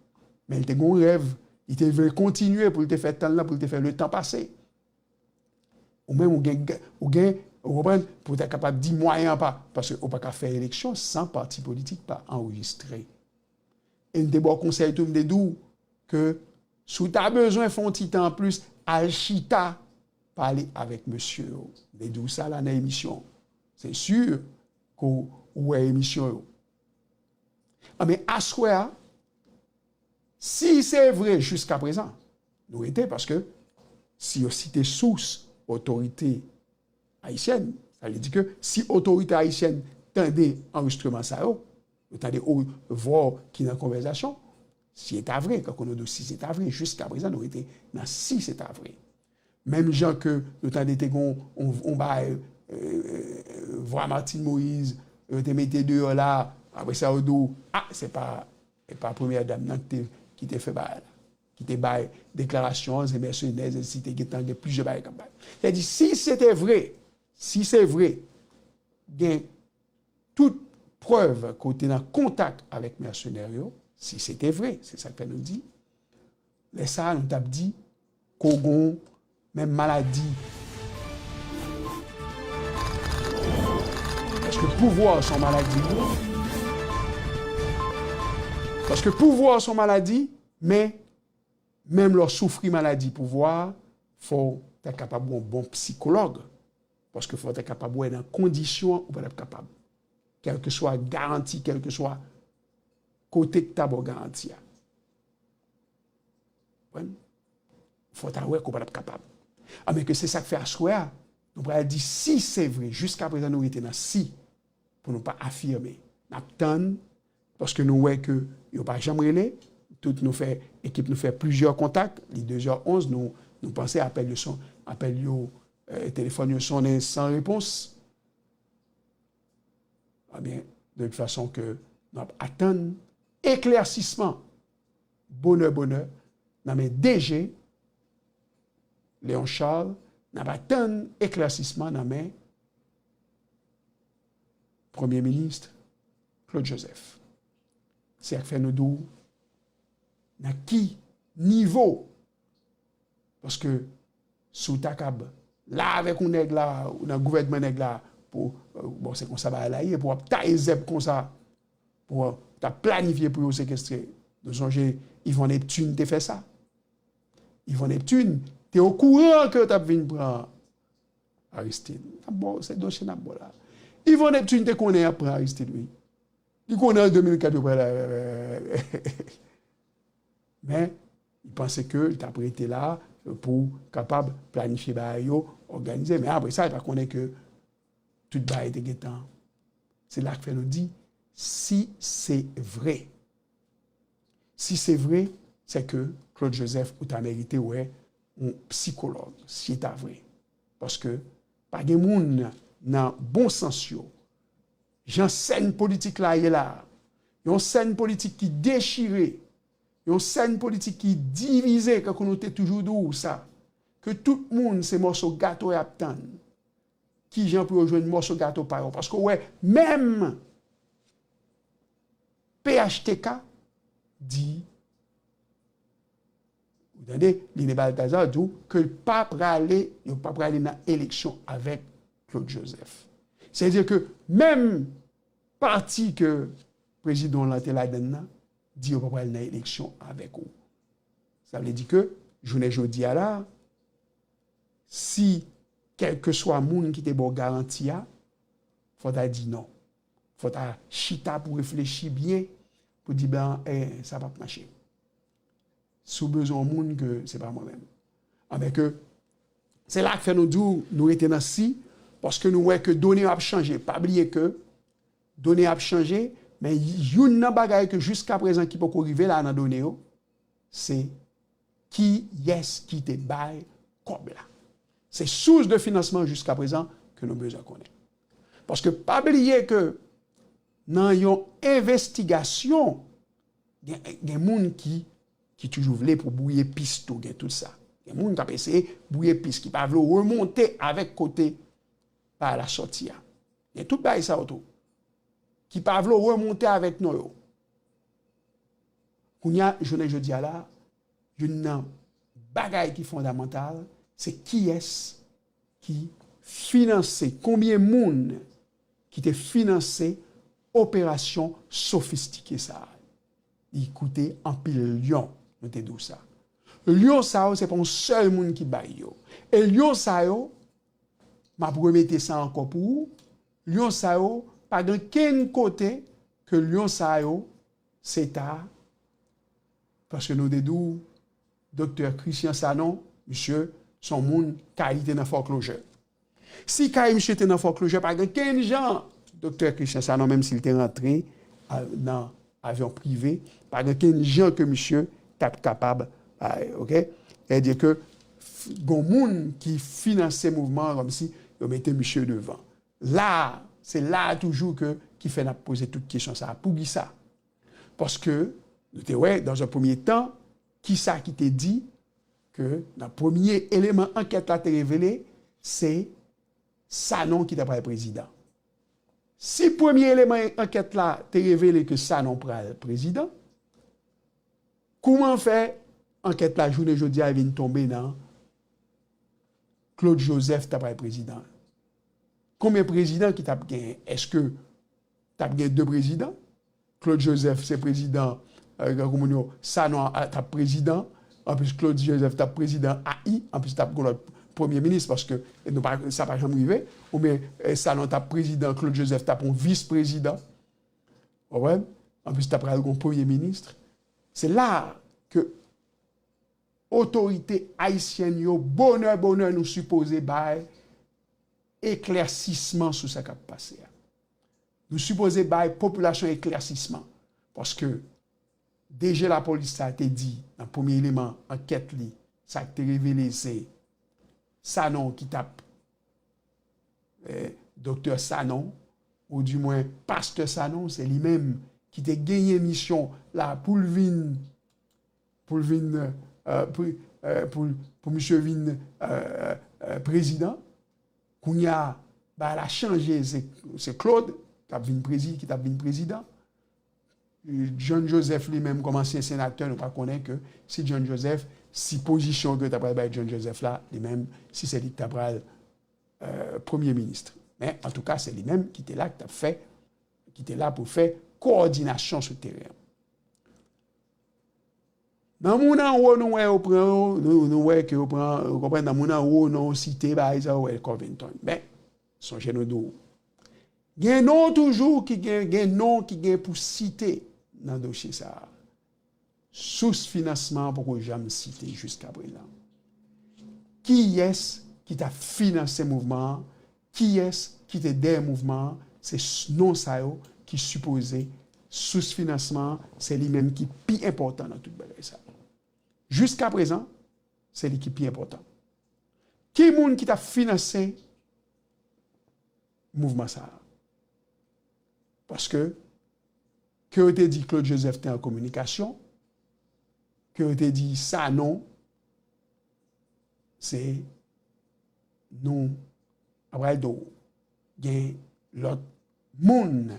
Men li te gen yon rèv, li te vle kontinye pou l te fè tan l lan, pou l te fè letan pase. Ou menm, ou gen, ou gen, ou konprann, pou w ta kapab di mwayen an pa, paske ou pa ka fè eleksyon san pati politik pa anrejistre. E m te ba w konsèy tou, m te di w ke si w ta bezwen fè yon ti tan anplis, al chita, pale avèk mesye yo. M te di w sa la nan emisyon. Se si ke w wè emisyon yo. Anben, aswè a, si se vre jiskaprezan, nou rete, paske si yo site sous otorite ayisyèn, sa vle di ke si otorite ayisyèn tande anrejistreman sa yo, yo tande o-, vwa ki nan konvèsasyon, si e ta vre, kankou nou di w, si se ta vre, jiskaprezan, nou rete nan si se ta vre. Menm jan ke nou tande te gen yon, yon, yon bagay, euh, vwa Martine Moïse, yo te mete deyò la, apre sa yo di w, a, se pa, se pa premyè dam nan ki te, ki te fè bagay la, ki te bay deklarasyon an, se mèsenè, se si te gentan gen plizyè bagay k ap bay. Sètadi, si se te vre, si se vre, gen tout prèv ke w te nan kontak avèk mèsenè yo, si se te vre, se sa k fè nou di, lè sa a, nou t ap di ke w gen menm maladi. Paske pouvwa se yon maladi, wi. Paske pouvwa se yon maladi, men menm lè w soufri maladi pouvwa a, fò w ta kapab yon bon sikològ. Paske fò w ta kapab wè nan kondisyon ou pa t ap kapab. Kèlkeswa garanti, kèlkeswa kote k ta ba w garanti a. Konprann? Fò w ta wè ke w pa t ap kapab. Anben ke se sa k fè aswè a, nou pral di si se vre, jiskaprezan nou rete nan si, pou nou pa afime. N ap tann, paske nou wè ke yo pa janm rele, tout nou fè, ekip nou fè plizyè kontak, li de zè onz, nou, nou panse apèl yo son, apèl yo, euh, telefòn yo sonnen san repons. Ebyen, de tout fason ke n ap atann eklèsisman bonè, bonè, nan men D G Léon Charles, n ap atann eklèsisman nan men Premye Minis Claude Joseph. Se sa k fè nou di w nan ki nivo. Paske si w ta kab la avèk yon nèg la, ou nan gouvènman nèg la, pou, bon, se konsa bagay la ye, pou w ap taye zèb konsa, pou w ta planifye pou yo sekestre. Nou sonje Yvon Neptune te fè sa. Yvon Neptune te okouran ke yo t ap vin pran Aristide. N ap ba w, se dosye n ap ba w la. Yvon Neptune te konnen y ap pran Aristide, wi. Li konnen an de mil kat yo pral. Men, li panse ke li t ap rete la pou kapab planifye bagay yo, òganize. Men apre sa, li pa konnen ke tout bagay te gentan. Se la k fè nou di, si se vre. Si se vre, se ke Claude Joseph ou ta merite wè yon sikològ, si e ta vre. Paske pa gen moun nan bon sans yo, jan sèn politik la ye la, yon sèn politik ki dechire, yon sèn politik ki divize, kankou nou te toujou di w sa, ke tout moun se mòso gato y ap tann. Kijan pou yo jwenn mòso gato pa yo? Paske w wè, menm P H T K di, ou tande, Line Balthazar di w ke l pa prale, yo pa prale nan eleksyon avèk Claude Joseph. Sètadi ke menm pati ke prezidan w lan te ladann nan, di yo pa prale nan eleksyon avèk ou. Sa vle di ke, jounen jodi a la, si kèlkeswa moun ki te ba w garanti a, fò w ta di non. Fò w ta chita pou reflechi byen, pou di, ben, eh, sa p ap mache. Si w bezwen yon moun, ke se pa mwen menm. Anben ke, se la k fè nou di w, nou rete nan si, paske nou wè ke done yo ap chanje. Pa bliye ke done yo ap chanje, men youn nan bagay ke jiskaprezan ki poko rive la nan done yo, se kiyès ki te bay kòb la. Se sous de finansman jiskaprezan ke nou bezwen konnen. Paske pa bliye ke nan yon envestigasyon, gen, gen moun ki, ki toujou vle pou bwouye pis tou, gen tout sa. Gen moun k ap eseye bwouye pis, ki pa vle w remonte avèk kote bagay la sòti a. Gen tout bagay sa yo tou. Ki pa vle w remonte avèk non yo. Kounye a, jounen jodi a la, youn nan bagay ki fondamantal, se kiyès ki finanse, konbyen moun ki te finanse operasyon sofistike sa a? Li koute anpil lyon, nou te di w sa. Lyon sa yo, se pa yon sèl moun ki bay yo. E lyon sa yo, m ap remete sa ankò pou ou, lyon sa yo, pa gen kenn kote ke lyon sa yo, se ta, paske nou te di w, Doktè Christian Sanon, misye, se yon moun kay li te nan foreclosure. Si kay misye te nan foreclosure, pa gen kenn jan, Doktè Christian Sanon, menm si l te rantre a, nan avyon prive, pa gen kenn jan ke misye t ap kapab, a, oke? Sètadi ke f- gon moun ki finanse mouvman an kòmsi yo mete misye devan. La, se la toujou ke, ki fè n ap poze tout kesyon sa a. Poukisa? Paske nou te wè, dans un premier temps, kisa ki te di ke nan premye eleman ankèt la te revele, se Sanon ki ta pral prezidan. Si premye eleman ankèt la te revele ke Sanon pral prezidan, kouman fè ankèt la jounen jodi a vin tonbe nan Claude Joseph ta pral prezidan? Konbyen prezidan ki t ap genyen? Èske t ap gen de prezidan? Claude Joseph se prezidan, e, granmoun yo, Sanon a, t ap prezidan. Anplis, Claude Joseph t ap prezidan A I. Anplis, t ap gen lòt premye minis, paske nou pa, sa pa janm rive. Oubyen, e, Sanon t ap prezidan, Claude Joseph t ap yon vis prezidan. Ou konprann? Anplis, t ap pral gen yon premye minis. Se la ke otorite ayisyèn yo, bonè, bonè, nou sipoze bay eklèsisman sou sa k ap pase a. Nou sipoze bay popilasyon eklèsisman. Paske D G lapolis sa te di, nan premye eleman ankèt li, sa k te revele se Sanon ki t ap, e, Doktè Sanon, oudimwen Pastè Sanon, se li menm ki te genyen misyon la pou l vin, pou l vin, e, pou, e, pou, pou misye vin, e, e, prezidan. Kounye a, bagay la chanje, se, se Claude k ap vin prezi-, ki t ap vin prezidan. John Joseph li menm kòm ansyen senatè, nou pa konnen ke si John Joseph, si pozisyon ke yo ta pral bay John Joseph la, li menm, si se li ki ta pral, e, premye minis. Men, antouka, se li menm ki te la, ki t ap fè, ki te la pou fè kowòdinasyon sou teren an. Nan moun anwo, nou wè yo pran, nou, nou wè ke yo pran, ou konprann, nan moun anwo, non yo site, bagay sa, ou wè Covington. Men, sonje nou di w, gen non toujou ki gen, gen non ki gen pou site nan dosye sa a. Sous finansman an poko janm site jiska prezan. Kiyès ki t ap finanse mouvman an? Kiyès ki te dèyè mouvman an? Se s- non sa yo ki sipoze, sous finansman an, se li menm ki pi enpòtan nan tout bagay sa yo. Jiska prezan, se li ki pi enpòtan. Ki moun ki t ap finanse mouvman sa a? Paske, ke yo te di Claude Joseph te an kominikasyon, ke yo te di Sanon, se nou, apre l do, gen lòt moun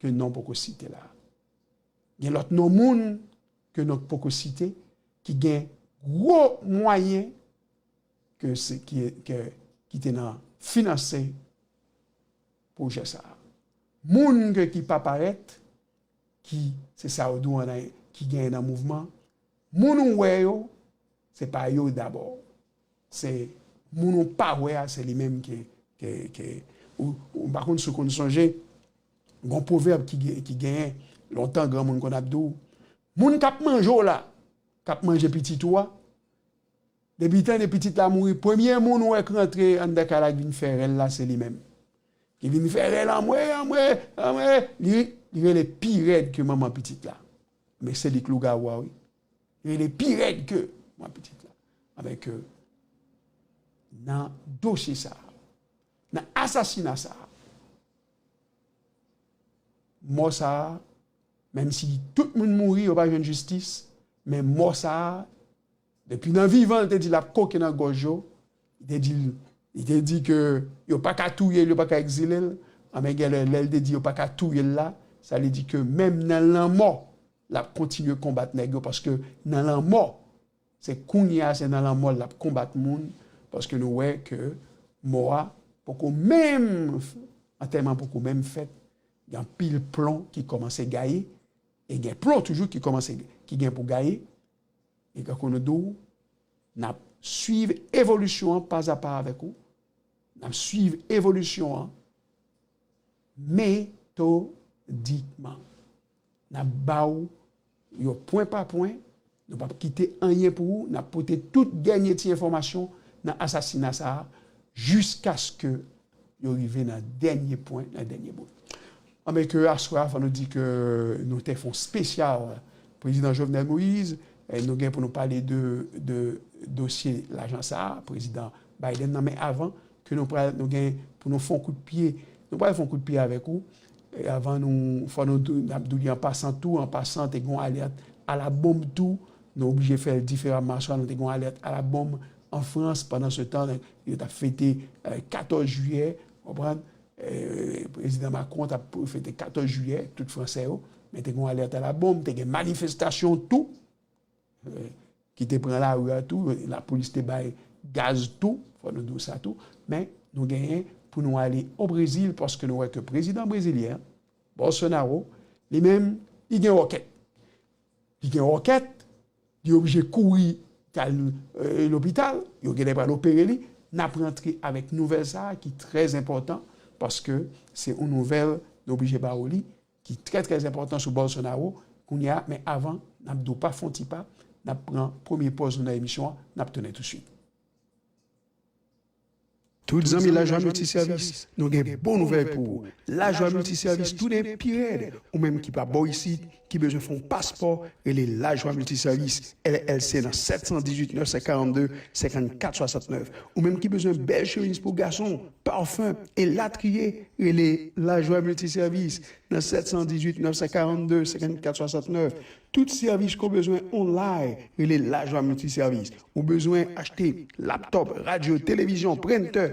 ke non poko site la. Gen lòt non moun ke non poko site, ki gen gwo mwayen ke se, ki, ke, ki te nan finanse pwojè sa a. Moun ke ki pa parèt, ki, se sa yo di w an, ki genyen nan mouvman, moun ou wè yo, se pa yo dabò. Se moun ou pa wè a, se li menm ke, ke, ke, ou, ou pa konn si w konn sonje, gon pwovèb ki, gen- ki genyen lontan, granmoun konn ap di w, moun k ap manje w la, k ap manje pitit ou a, depi tande pitit la mouri, premye moun ou wè k rantre anndan kay la k vin fè rèl la, se li menm. Ki vin fè rèl, anmwe, anmwe, anmwe, li, li rele pi rèd ke manman pitit la. Men se li k lougawou a, wi. Li rele pi rèd ke manman pitit la. Avèk, euh, nan dosye sa a, nan asasina sa a, mò sa a, menm si tout moun mouri, yo pa jwenn jistis, men mò sa a, depi nan vivan, li te di l ap koke nan gòj yo, li te di, li te di ke yo pa ka touye l, yo pa ka egzile l, anben genlè, lè l te di yo pa ka touye l la, sa vle di ke menm nan lanmò, l ap kontinye konbat nèg yo, paske nan lanmò, se kounye a, se nan lanmò l ap konbat moun, paske nou wè ke mò a poko menm, antèman poko menm fèt, gen anpil plon ki kòmanse gaye, e gen plon toujou ki kòmanse, ki gen pou gaye, e kankou nou di w, n ap swiv evolisyon an pazapa avèk ou, n ap swiv evolisyon an metodikman. N ap ba w yo pwen pa pwen, nou p ap kite anyen pou ou, n ap pote tout dènye ti enfòmasyon nan asasina sa a, jiskaske yo rive nan dènye pwen, nan dènye bout. Anben ke aswè a, fò nou di ke nou te fè yon espesyal Prezidan Jovenel Moïse, e nou gen pou nou pale de, de dosye lajan sa a, Prezidan Biden nan, men avan ke nou pral, nou gen pou nou fè yon kout pye, nou pral fè yon kout pye avèk ou, e avan nou, fò nou tou, n ap di w li an pasan tou, an pasan, te gen yon alèt alabonm tou, nou oblije fè l diferaman, aswè a nou te gen yon alèt alabonm an Frans, pandan se tan, yo t ap fete, e, katòz jiyè, w konprann? E, Prezidan Macron t ap fete katòz jiyè, tout Fransè yo, men te gen yon alèt alabonm, te gen manifestasyon tou, e, ki te pran lari a tou, lapolis te bay gaz tou, fò nou di w sa tou, men nou genyen pou nou ale o Brezil, paske nou wè ke prezidan brezilyen an, Bolsonaro, li menm, li gen wòkèt. Li gen wòkèt, li oblije kouri t al, e, lopital, yo genlè pral opere li. N ap rantre avèk nouvèl sa a ki trè enpòtan, paske se yon nouvèl nou oblije ba w li, ki trè, trè enpòtan sou Bolsonaro kounye a, men avan, n ap di w pa fè yon ti pa, n ap pran premye pòz nou nan emisyon an, n ap tounen touswit. Tout zanmi Lajwa Miltisèvis, nou gen bon nouvèl pou ou. Lajwa Miltisèvis tounen pi rèd. Ou menm ki pa bò isit, ki bezwen fè yon paspò, rele Lajwa Miltisèvis, L L C nan sèt san dizuit nèf san karannde senkannkat swasantnèf. Ou menm ki bezwen bèl chemiz pou gason, pafen, elatriye, rele Lajwa Miltisèvis nan sèt san dizuit nèf san karannde senkannkat swasantnèf. Tout sèvis ke w bezwen online, rele Lajwa Miltisèvis. Ou bezwen achte laptòp, radyo, televizyon, prentè,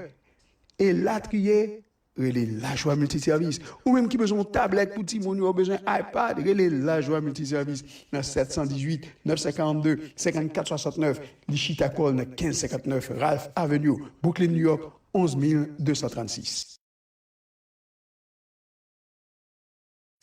elatriye, rele Lajwa Miltisèvis. Ou menm ki bezwen yon tablèt pou timoun yo, ou bezwen iPad, rele Lajwa Miltisèvis nan sèt san dizuit nèf san karannde senkannkat swasantnèf. Li chita kò l nan kenz senkantnèf Ralph Avenue, Brooklyn, New York, onz mil de san trannsis.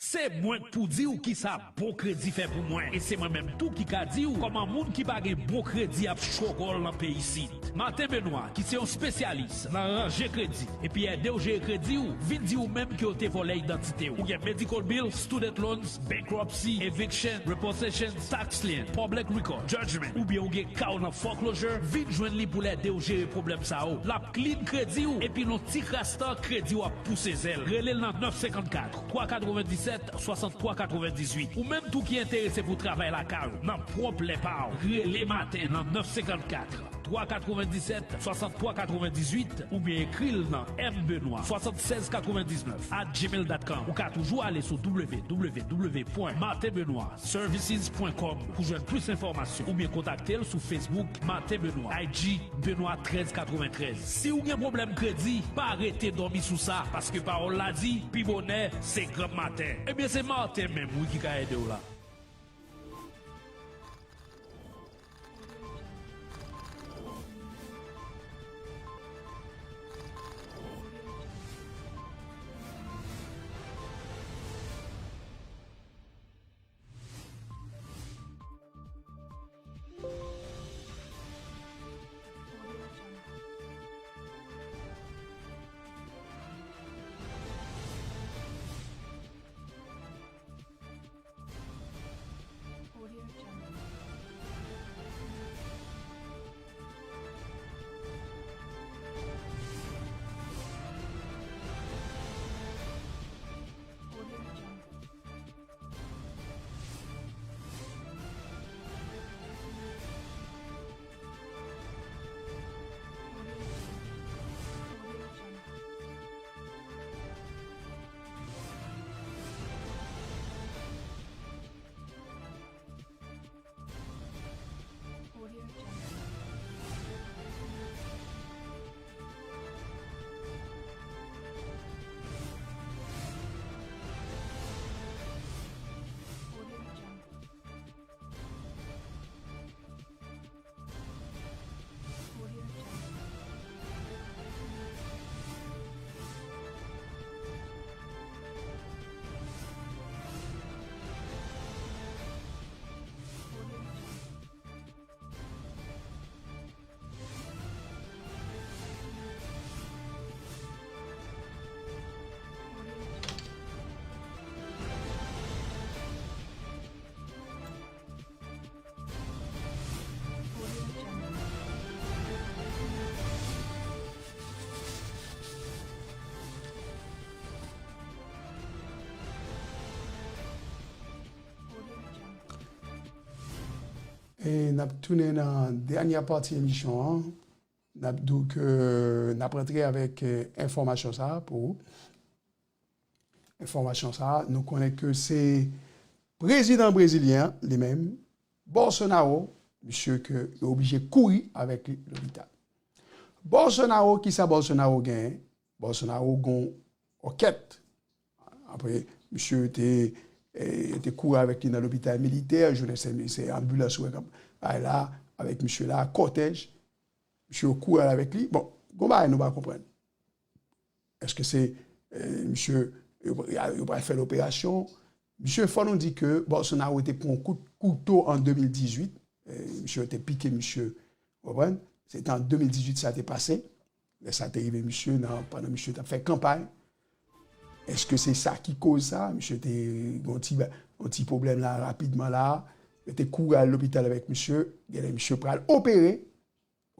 Se mwen k pou di w kisa bon kredi fè pou mwen. E se mwen menm tou ki ka di w, kòman moun ki pa gen bon kredi ap chogòl nan peyi isit. Martin Benoît, ki se yon espesyalis nan ranje kredi, epi ede w jere kredi w, vin di w menm ke w te vòlè idantite w. Ou gen medical bill, student loans, bankruptcy, eviction, repossession, tax lien, public record, judgment, oubyen ou gen ka w nan foreclosure, vin jwenn li pou l ede w jere pwoblèm sa yo. L ap clean kredi w, epi nan ti kras tan, kredi w ap pouse zèl. Rele l nan nèf senkannkat, twa katrevenndisèt, swasanntwa katrevendizuit. Ou menm tou ki enterese pou travay lakay ou, nan pwòp lè pa w, rele Martin nan nèf senkannkat, twa katrevenndisèt, swasanntwa katrevendizuit, oubyen ekri l nan M Benoît swasannsèz katrevendiznèf at gmail dot com. Ou ka toujou ale sou w w w pwen martin benoît services pwen kòm pou jwenn plis enfòmasyon, oubyen kontakte l sou Facebook Martin Benoît, I G Benoît trèz katreventrèz. Si w gen pwoblèm kredi, pa rete dòmi sou sa, paske pawòl la di, pi bonè, se granm maten. Ebyen, se Martin menm, wi, ki ka ede w la. E n ap tounen nan dènyè pati emisyon an. N ap di w ke n ap rantre avèk, eh, enfòmasyon sa a pou ou. Enfòmasyon sa a, nou konnen ke se prezidan brezilyen an, li menm, Bolsonaro, misye ke yo oblije kouri avèk li lopital. Bolsonaro, kisa Bolsonaro genyen? Bolsonaro gon òkèt. Apre, misye te, eh, te kouri avèk li nan lopital militè, jounen se, se anbilans ou wè k ap bay la, avèk misye la, kòtèj. Misye yo kouri al avèk li. Bon, gon bagay nou pa konprann. Èske se, eh, misye, yo, yo pral fè l operasyon? Misye, fò nou di ke Bolsonaro te pran yon kout kouto an de mil dizuit. Eh, misye yo te pike misye, w konprann? Se te an de mil dizuit sa te pase. Lè sa te rive misye, nan, pandan misye t ap fè kanpay. Èske se sa ki koz sa? Misye te gen yon ti, yon ti pwoblèm la, rapidman la. Yo te kouri al lopital avèk misye. Genlè misye pral opere.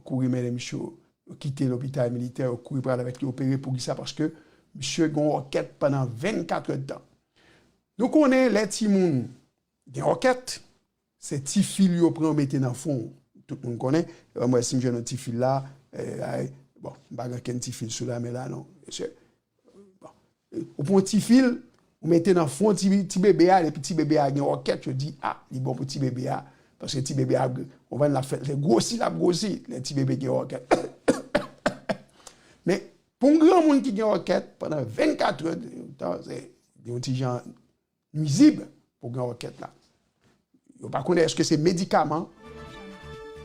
Kouri mennen misye, yo kite lopital militè, yo kouri pral avèk li opere. Poukisa? Paske misye gen yon òkèt pandan vennkat èdtan. Nou konnen lè timoun gen òkèt, se ti fil yo pran yo mete nan fwon. Tout moun konnen. E mwen, si m jwenn yon ti fil la, eh, ay, bon, m pa gen kenn ti fil sou la, men la, non. Mesye, bon, ou pran ti fil, ou mete nan fwon ti, ti bebe a, epi ti bebe a gen òkèt, yo di, a, li bon pou ti bebe a, paske ti bebe a, ou konprann, l ap fè, l gwosi, l ap gwosi, lè ti bebe gen òkèt. Men, pou yon granmoun ki gen òkèt, pandan vennkat è, tan, se yon ti jan nwizib pou gen òkèt la. Yo pa konnen èske se medikaman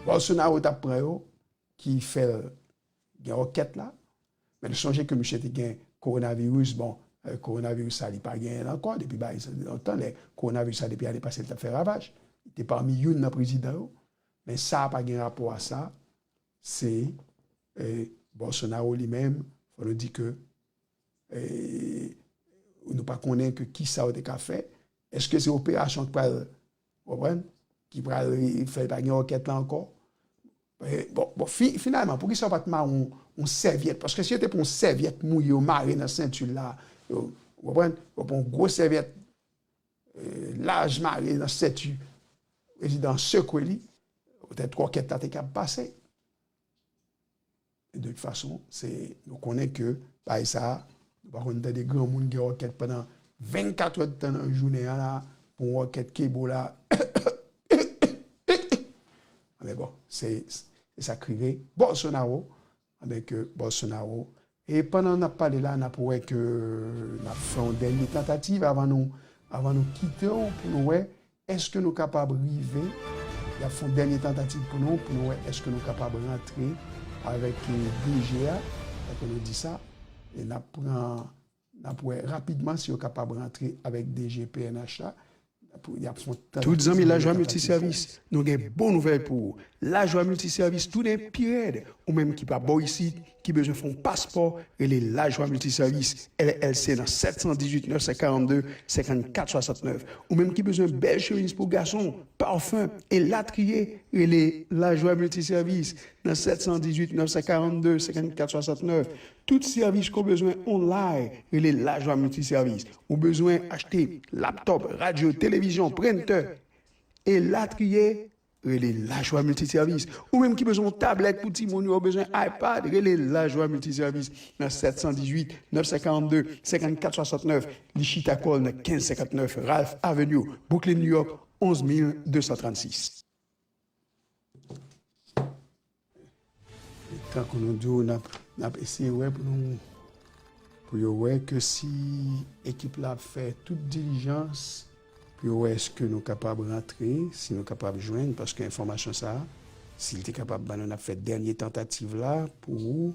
Bolsonaro t ap pran yo ki fè l gen òkèt la. Men nou sonje ke misye te gen kowonaviris, bon, eh, kowonaviris sa li pa genyen l ankò, depi bagay sa lontan, lè kowonaviris sa depi ane pase li t ap fè ravaj. Li te pami youn nan prezidan yo. Men sa pa gen rapò a sa, se, eh, Bolsonaro li menm, fò nou di ke, eh, nou pa konnen ke kisa yo te ka fè. Èske se operasyon k pral, w konprann, ki pral fè l pa gen òkèt la ankò? Eh, bon, bon, fi-, finalman, poukisa yo pa t mare yon, yon sèvyèt? Paske si yo te pran yon sèvyèt mouye, yo mare nan senti l la, yo, w konprann, yo pran yon gwo sèvyèt, eh, laj mare nan senti prezidan an, sekwe li, petèt òkèt la te kab pase. De tout fason, se, nou konnen ke bagay sa a, nou pa konn tande granmoun gen òkèt pandan vennkat è tan nan jounen an la, pou yon òkèt ke bo la. Men bon, se, se sa k rive Bolsonaro, anben ke Bolsonaro. E pandan n ap pale la, n ap wè ke n ap fè yon dènye tantativ avan nou, avan nou kite w pou nou wè èske nou kapab rive, y ap fè yon dènye tantativ pou nou, pou nou wè èske nou kapab rantre avèk, eh, D G a, tankou nou di sa, e n ap pran, n ap wè rapidman si yo kapab rantre avèk D G P N H la, y ap fè yon tantativ. Tout zanmi Lajwa Miltisèvis, nou gen bon nouvèl pou ou. Lajwa Miltisèvis tounen pi rèd. Ou menm ki pa bò isit, ki bezwen fè yon paspò, rele Lajwa Miltisèvis, L L C nan sèt san dizuit nèf san karannde senkannkat swasantnèf. Ou menm ki bezwen bèl chemiz pou gason, pafen, elatriye, rele Lajwa Miltisèvis nan sèt san dizuit nèf san karannde senkannkat swasantnèf. Tout sèvis ke w bezwen online, rele Lajwa Miltisèvis. Ou bezwen achte laptòp, radyo, televizyon, prentè, elatriye, rele Lajwa Miltisèvis. Ou menm ki bezwen yon tablèt pou timoun yo, ou bezwen iPad, rele Lajwa Miltisèvis nan sèt san dizuit nèf san karannde senkannkat swasantnèf. Li chita kò l nan kenz senkantnèf Ralph Avenue, Brooklyn, New York, onz mil de san trannsis. Tankou nou di w, n ap, n ap eseye wè pou nou, pou yo wè ke si ekip la ap fè tout dilijans, pou yo wè èske nou kapab rantre, si nou kapab jwenn, paske enfòmasyon sa a, si l te kapab ban nou, n ap fè dènye tantativ la pou ou,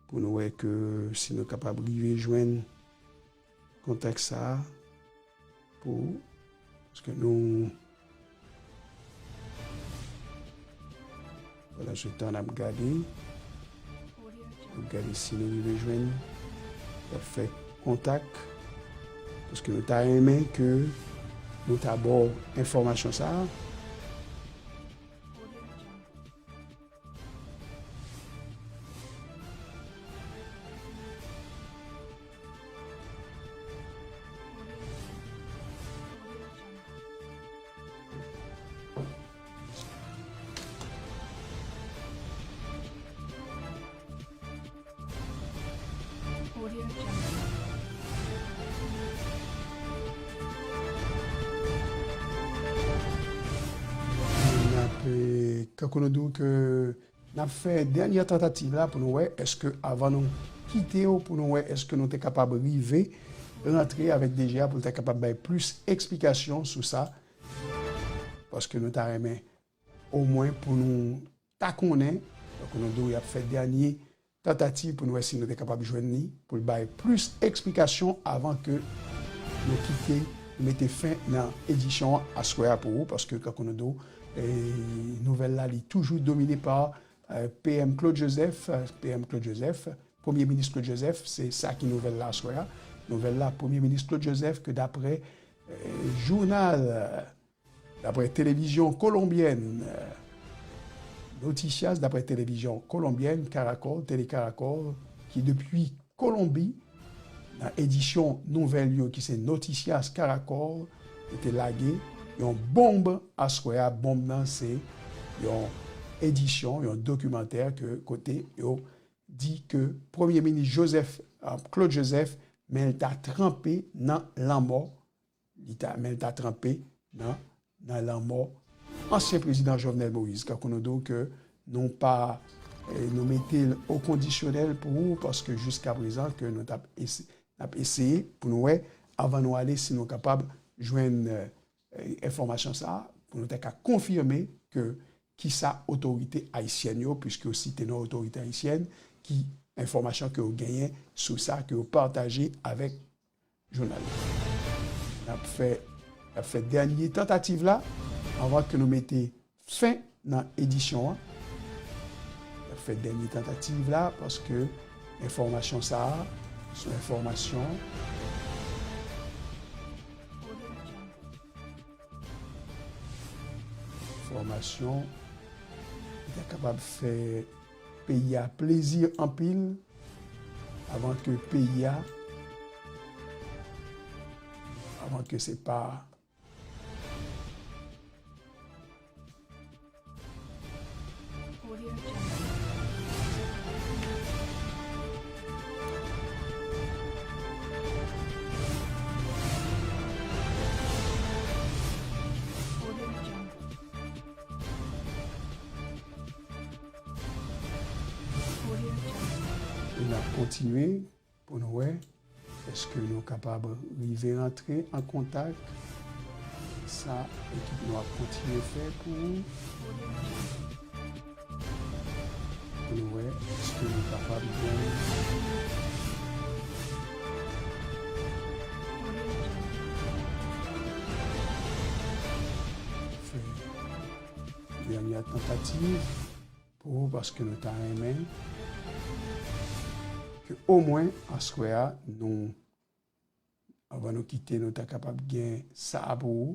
pou nou wè ke si nou kapab rive jwenn kontak sa a pou ou. Paske nou, pandan se tan n ap gade, n ap gade si nou rive jwenn, n ap fè kontak, paske nou ta renmen ke nou ta ba w enfòmasyon sa a. Kankou nou di w ke n ap fè dènye tantativ la pou nou wè èske avan nou kite w, pou nou wè èske nou te kapab rive rantre avèk D G a pou l ta kapab bay plis eksplikasyon sou sa. Paske nou ta renmen omwen pou nou ta konnen, kankou nou di w y ap fè dènye tantativ pou nou wè si nou te kapab jwenn li, pou l bay plis eksplikasyon avan ke nou kite, nou mete fen nan edisyon an aswè a pou ou, paske kankou nou di w, e, nouvèl la, li toujou domine pa, e, P M Claude Joseph, e, P M Claude Joseph, Premye Minis Claude Joseph, se sa ki nouvèl la aswè a. Nouvèl la, Premye Minis Claude Joseph, ke daprè, e, jounal, e, daprè televizyon kolonbyèn, e, Noticias, daprè televizyon kolonbyèn, Caracol, Tele Caracol, ki depi Kolonbi, nan edisyon nouvèl yo ki se Noticias Caracol, yo te lage yon bonb aswè a. Bonb nan se yon edisyon, yon dokimantè ke kote yo di ke Premye Minis Joseph, e, Claude Joseph, men l ta tranpe nan lanmò Li ta, men l ta tranpe nan, nan lanmò ansyen prezidan Jovenel Moïse. Kankou nou di w ke nou pa, e, nou mete l o kondisyonèl pou ou, paske jiska prezan ke nou t ap ese-, n ap eseye pou nou wè, avan nou ale, si nou kapab jwenn, e, enfòmasyon sa a, pou nou ta ka konfime ke kisa otorite ayisyèn yo, piske yo site non otorite ayisyèn, ki enfòmasyon ke yo genyen sou sa, ke yo pataje avèk jounal la. N ap fè, n ap fè dènye tantativ la anvan ke nou mete fen nan edisyon an. N ap fè dènye tantativ la paske enfòmasyon sa a se yon enfòmasyon, enfòmasyon ki ta kapab fè peyi a plezi anpil, avan ke peyi a, avan ke se pa E n ap kontinye pou nou wè èske nou kapab rive rantre an kontak. Sa ekip nou ap kontinye fè pou ou. Pou nou wè èske nou kapab jwenn fè dènye tantativ pou ou, paske nou ta renmen ke omwen aswè a, nou, anvan nou kite, nou ta kapab gen sa pou ou.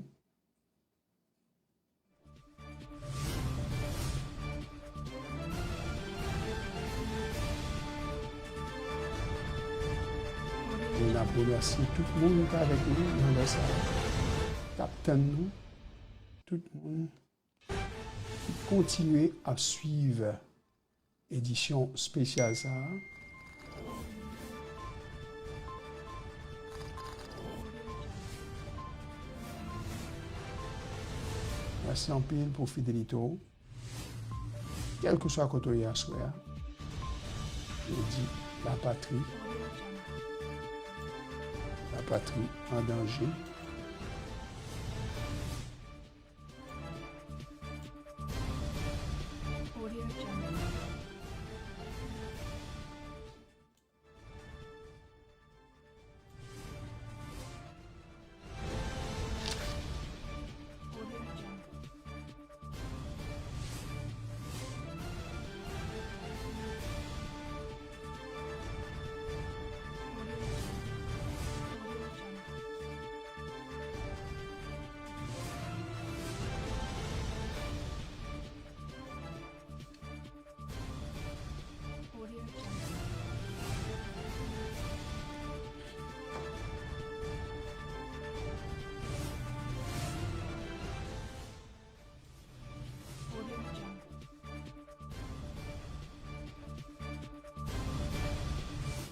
E n ap remèsye tout moun ki avèk nou nan lè sa a, k ap tann nou, tout moun ki kontinye ap swiv edisyon espesyal sa a. Mèsi anpil pou fidelite w. Kèlkeswa kote w ye aswè a, nou di lapatri, lapatri an danje.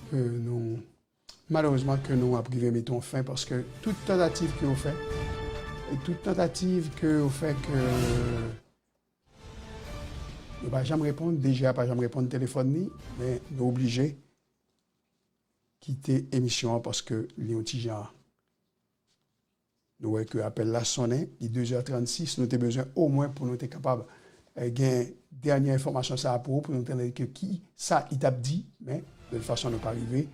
Ke nou, malerezman, ke nou ap rive mete yon fen, paske tout tantativ ke yo fè, e tout tantativ ke yo fè ke, Yo pa janm reponn, D G a pa janm reponn telefòn li, men nou oblije kite emisyon an paske li yon ti jan. Nou wè ke apèl la sonnen, li de zè trannsis, nou te bezwen omwen pou nou te kapab, eh, gen dènye enfòmasyon sa a pou ou, pou nou tande ke ki sa li t ap di, men de tout fason nou pa rive.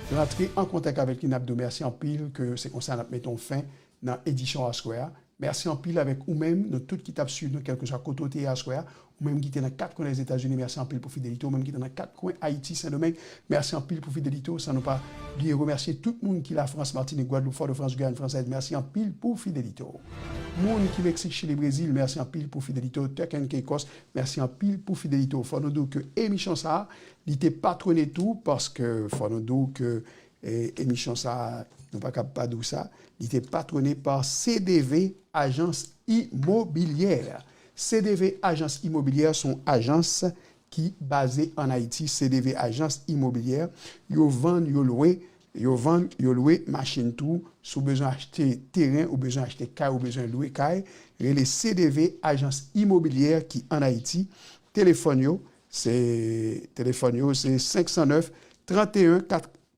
Nou antre an kontak avèk li, n ap di w mèsi anpil ke se konsa n ap mete yon fen nan edisyon aswè a. Mèsi anpil avèk ou menm, nou tout ki t ap swiv nou, kèlkeswa kote w te ye aswè a, ou menm ki te nan kat kwen Lèzetazini, mèsi anpil pou fidelite w, ou menm ki te nan kat kwen Ayiti, Sendomeng, mèsi anpil pou fidelite w, san nou pa bliye remèsye tout moun ki Lafrans, Matinik, Gwadloup, Fòdofrans, Giyàn Fransèz, mèsi anpil pou fidelite w. Moun ki Meksik, Chili, Brezil, mèsi anpil pou fidelite w, Turk and Caicos, mèsi anpil pou fidelite w. Fò nou di w ke emisyon sa a, li te patwone tou, paske fò nou di w ke, eh, emisyon sa a, nou pa kab pa di w sa, li te patwone pa C D V Ajans Imobilyè. C D V Ajans Imobilyè se yon ajans ki baze ann Ayiti, C D V Ajans Imobilyè. Yo vann, yo lwe, yo vann, yo lwe machin tou. Si w bezwen achte teren, ou bezwen achte kay, ou bezwen lwe kay, rele C D V Ajans Imobilyè ki ann Ayiti. Telefòn yo, se, telefòn yo, se senk san nèf, trannteyen,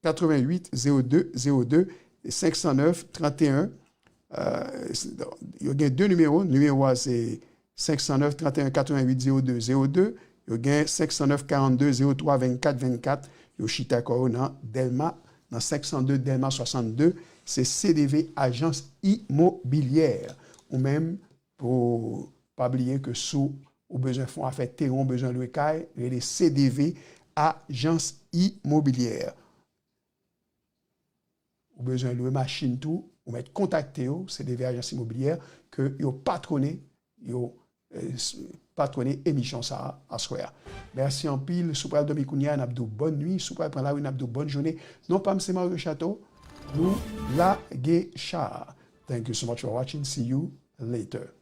katrevenn uit, zewo de, zewo de, senk san nèf, trannteyen, euh, yo gen de nimewo. Nimewo a se senk san nèf, trannteyen, katrevenn uit, zewo de, zewo de. Yo gen senk san nèf, karannde, zewo twa, vennkat, vennkat. Yo chita kò yo nan Dèlma, nan senk san de Dèlma swasannde. Se C D V Ajans Imobilyè. Ou menm, pou pa bliye ke si w bezwen fè yon afè teren, w bezwen lwe kay, rele C D V Ajans Imobilyè. Ou bezwen lwe machin tou, ou mèt kontakte yo, C D V Ajans Imobilyè, ke yo patwone, yo, eh, s-, patwone emisyon sa a aswè a. Mèsi anpil. Si w pral dòmi kounye a, n ap di w bòn nwi. Si w pral pran lari, n ap di w bòn jounen. Non pa m se Mario Chateau. Nou lage cha a. Thank you so much for watching. See you later.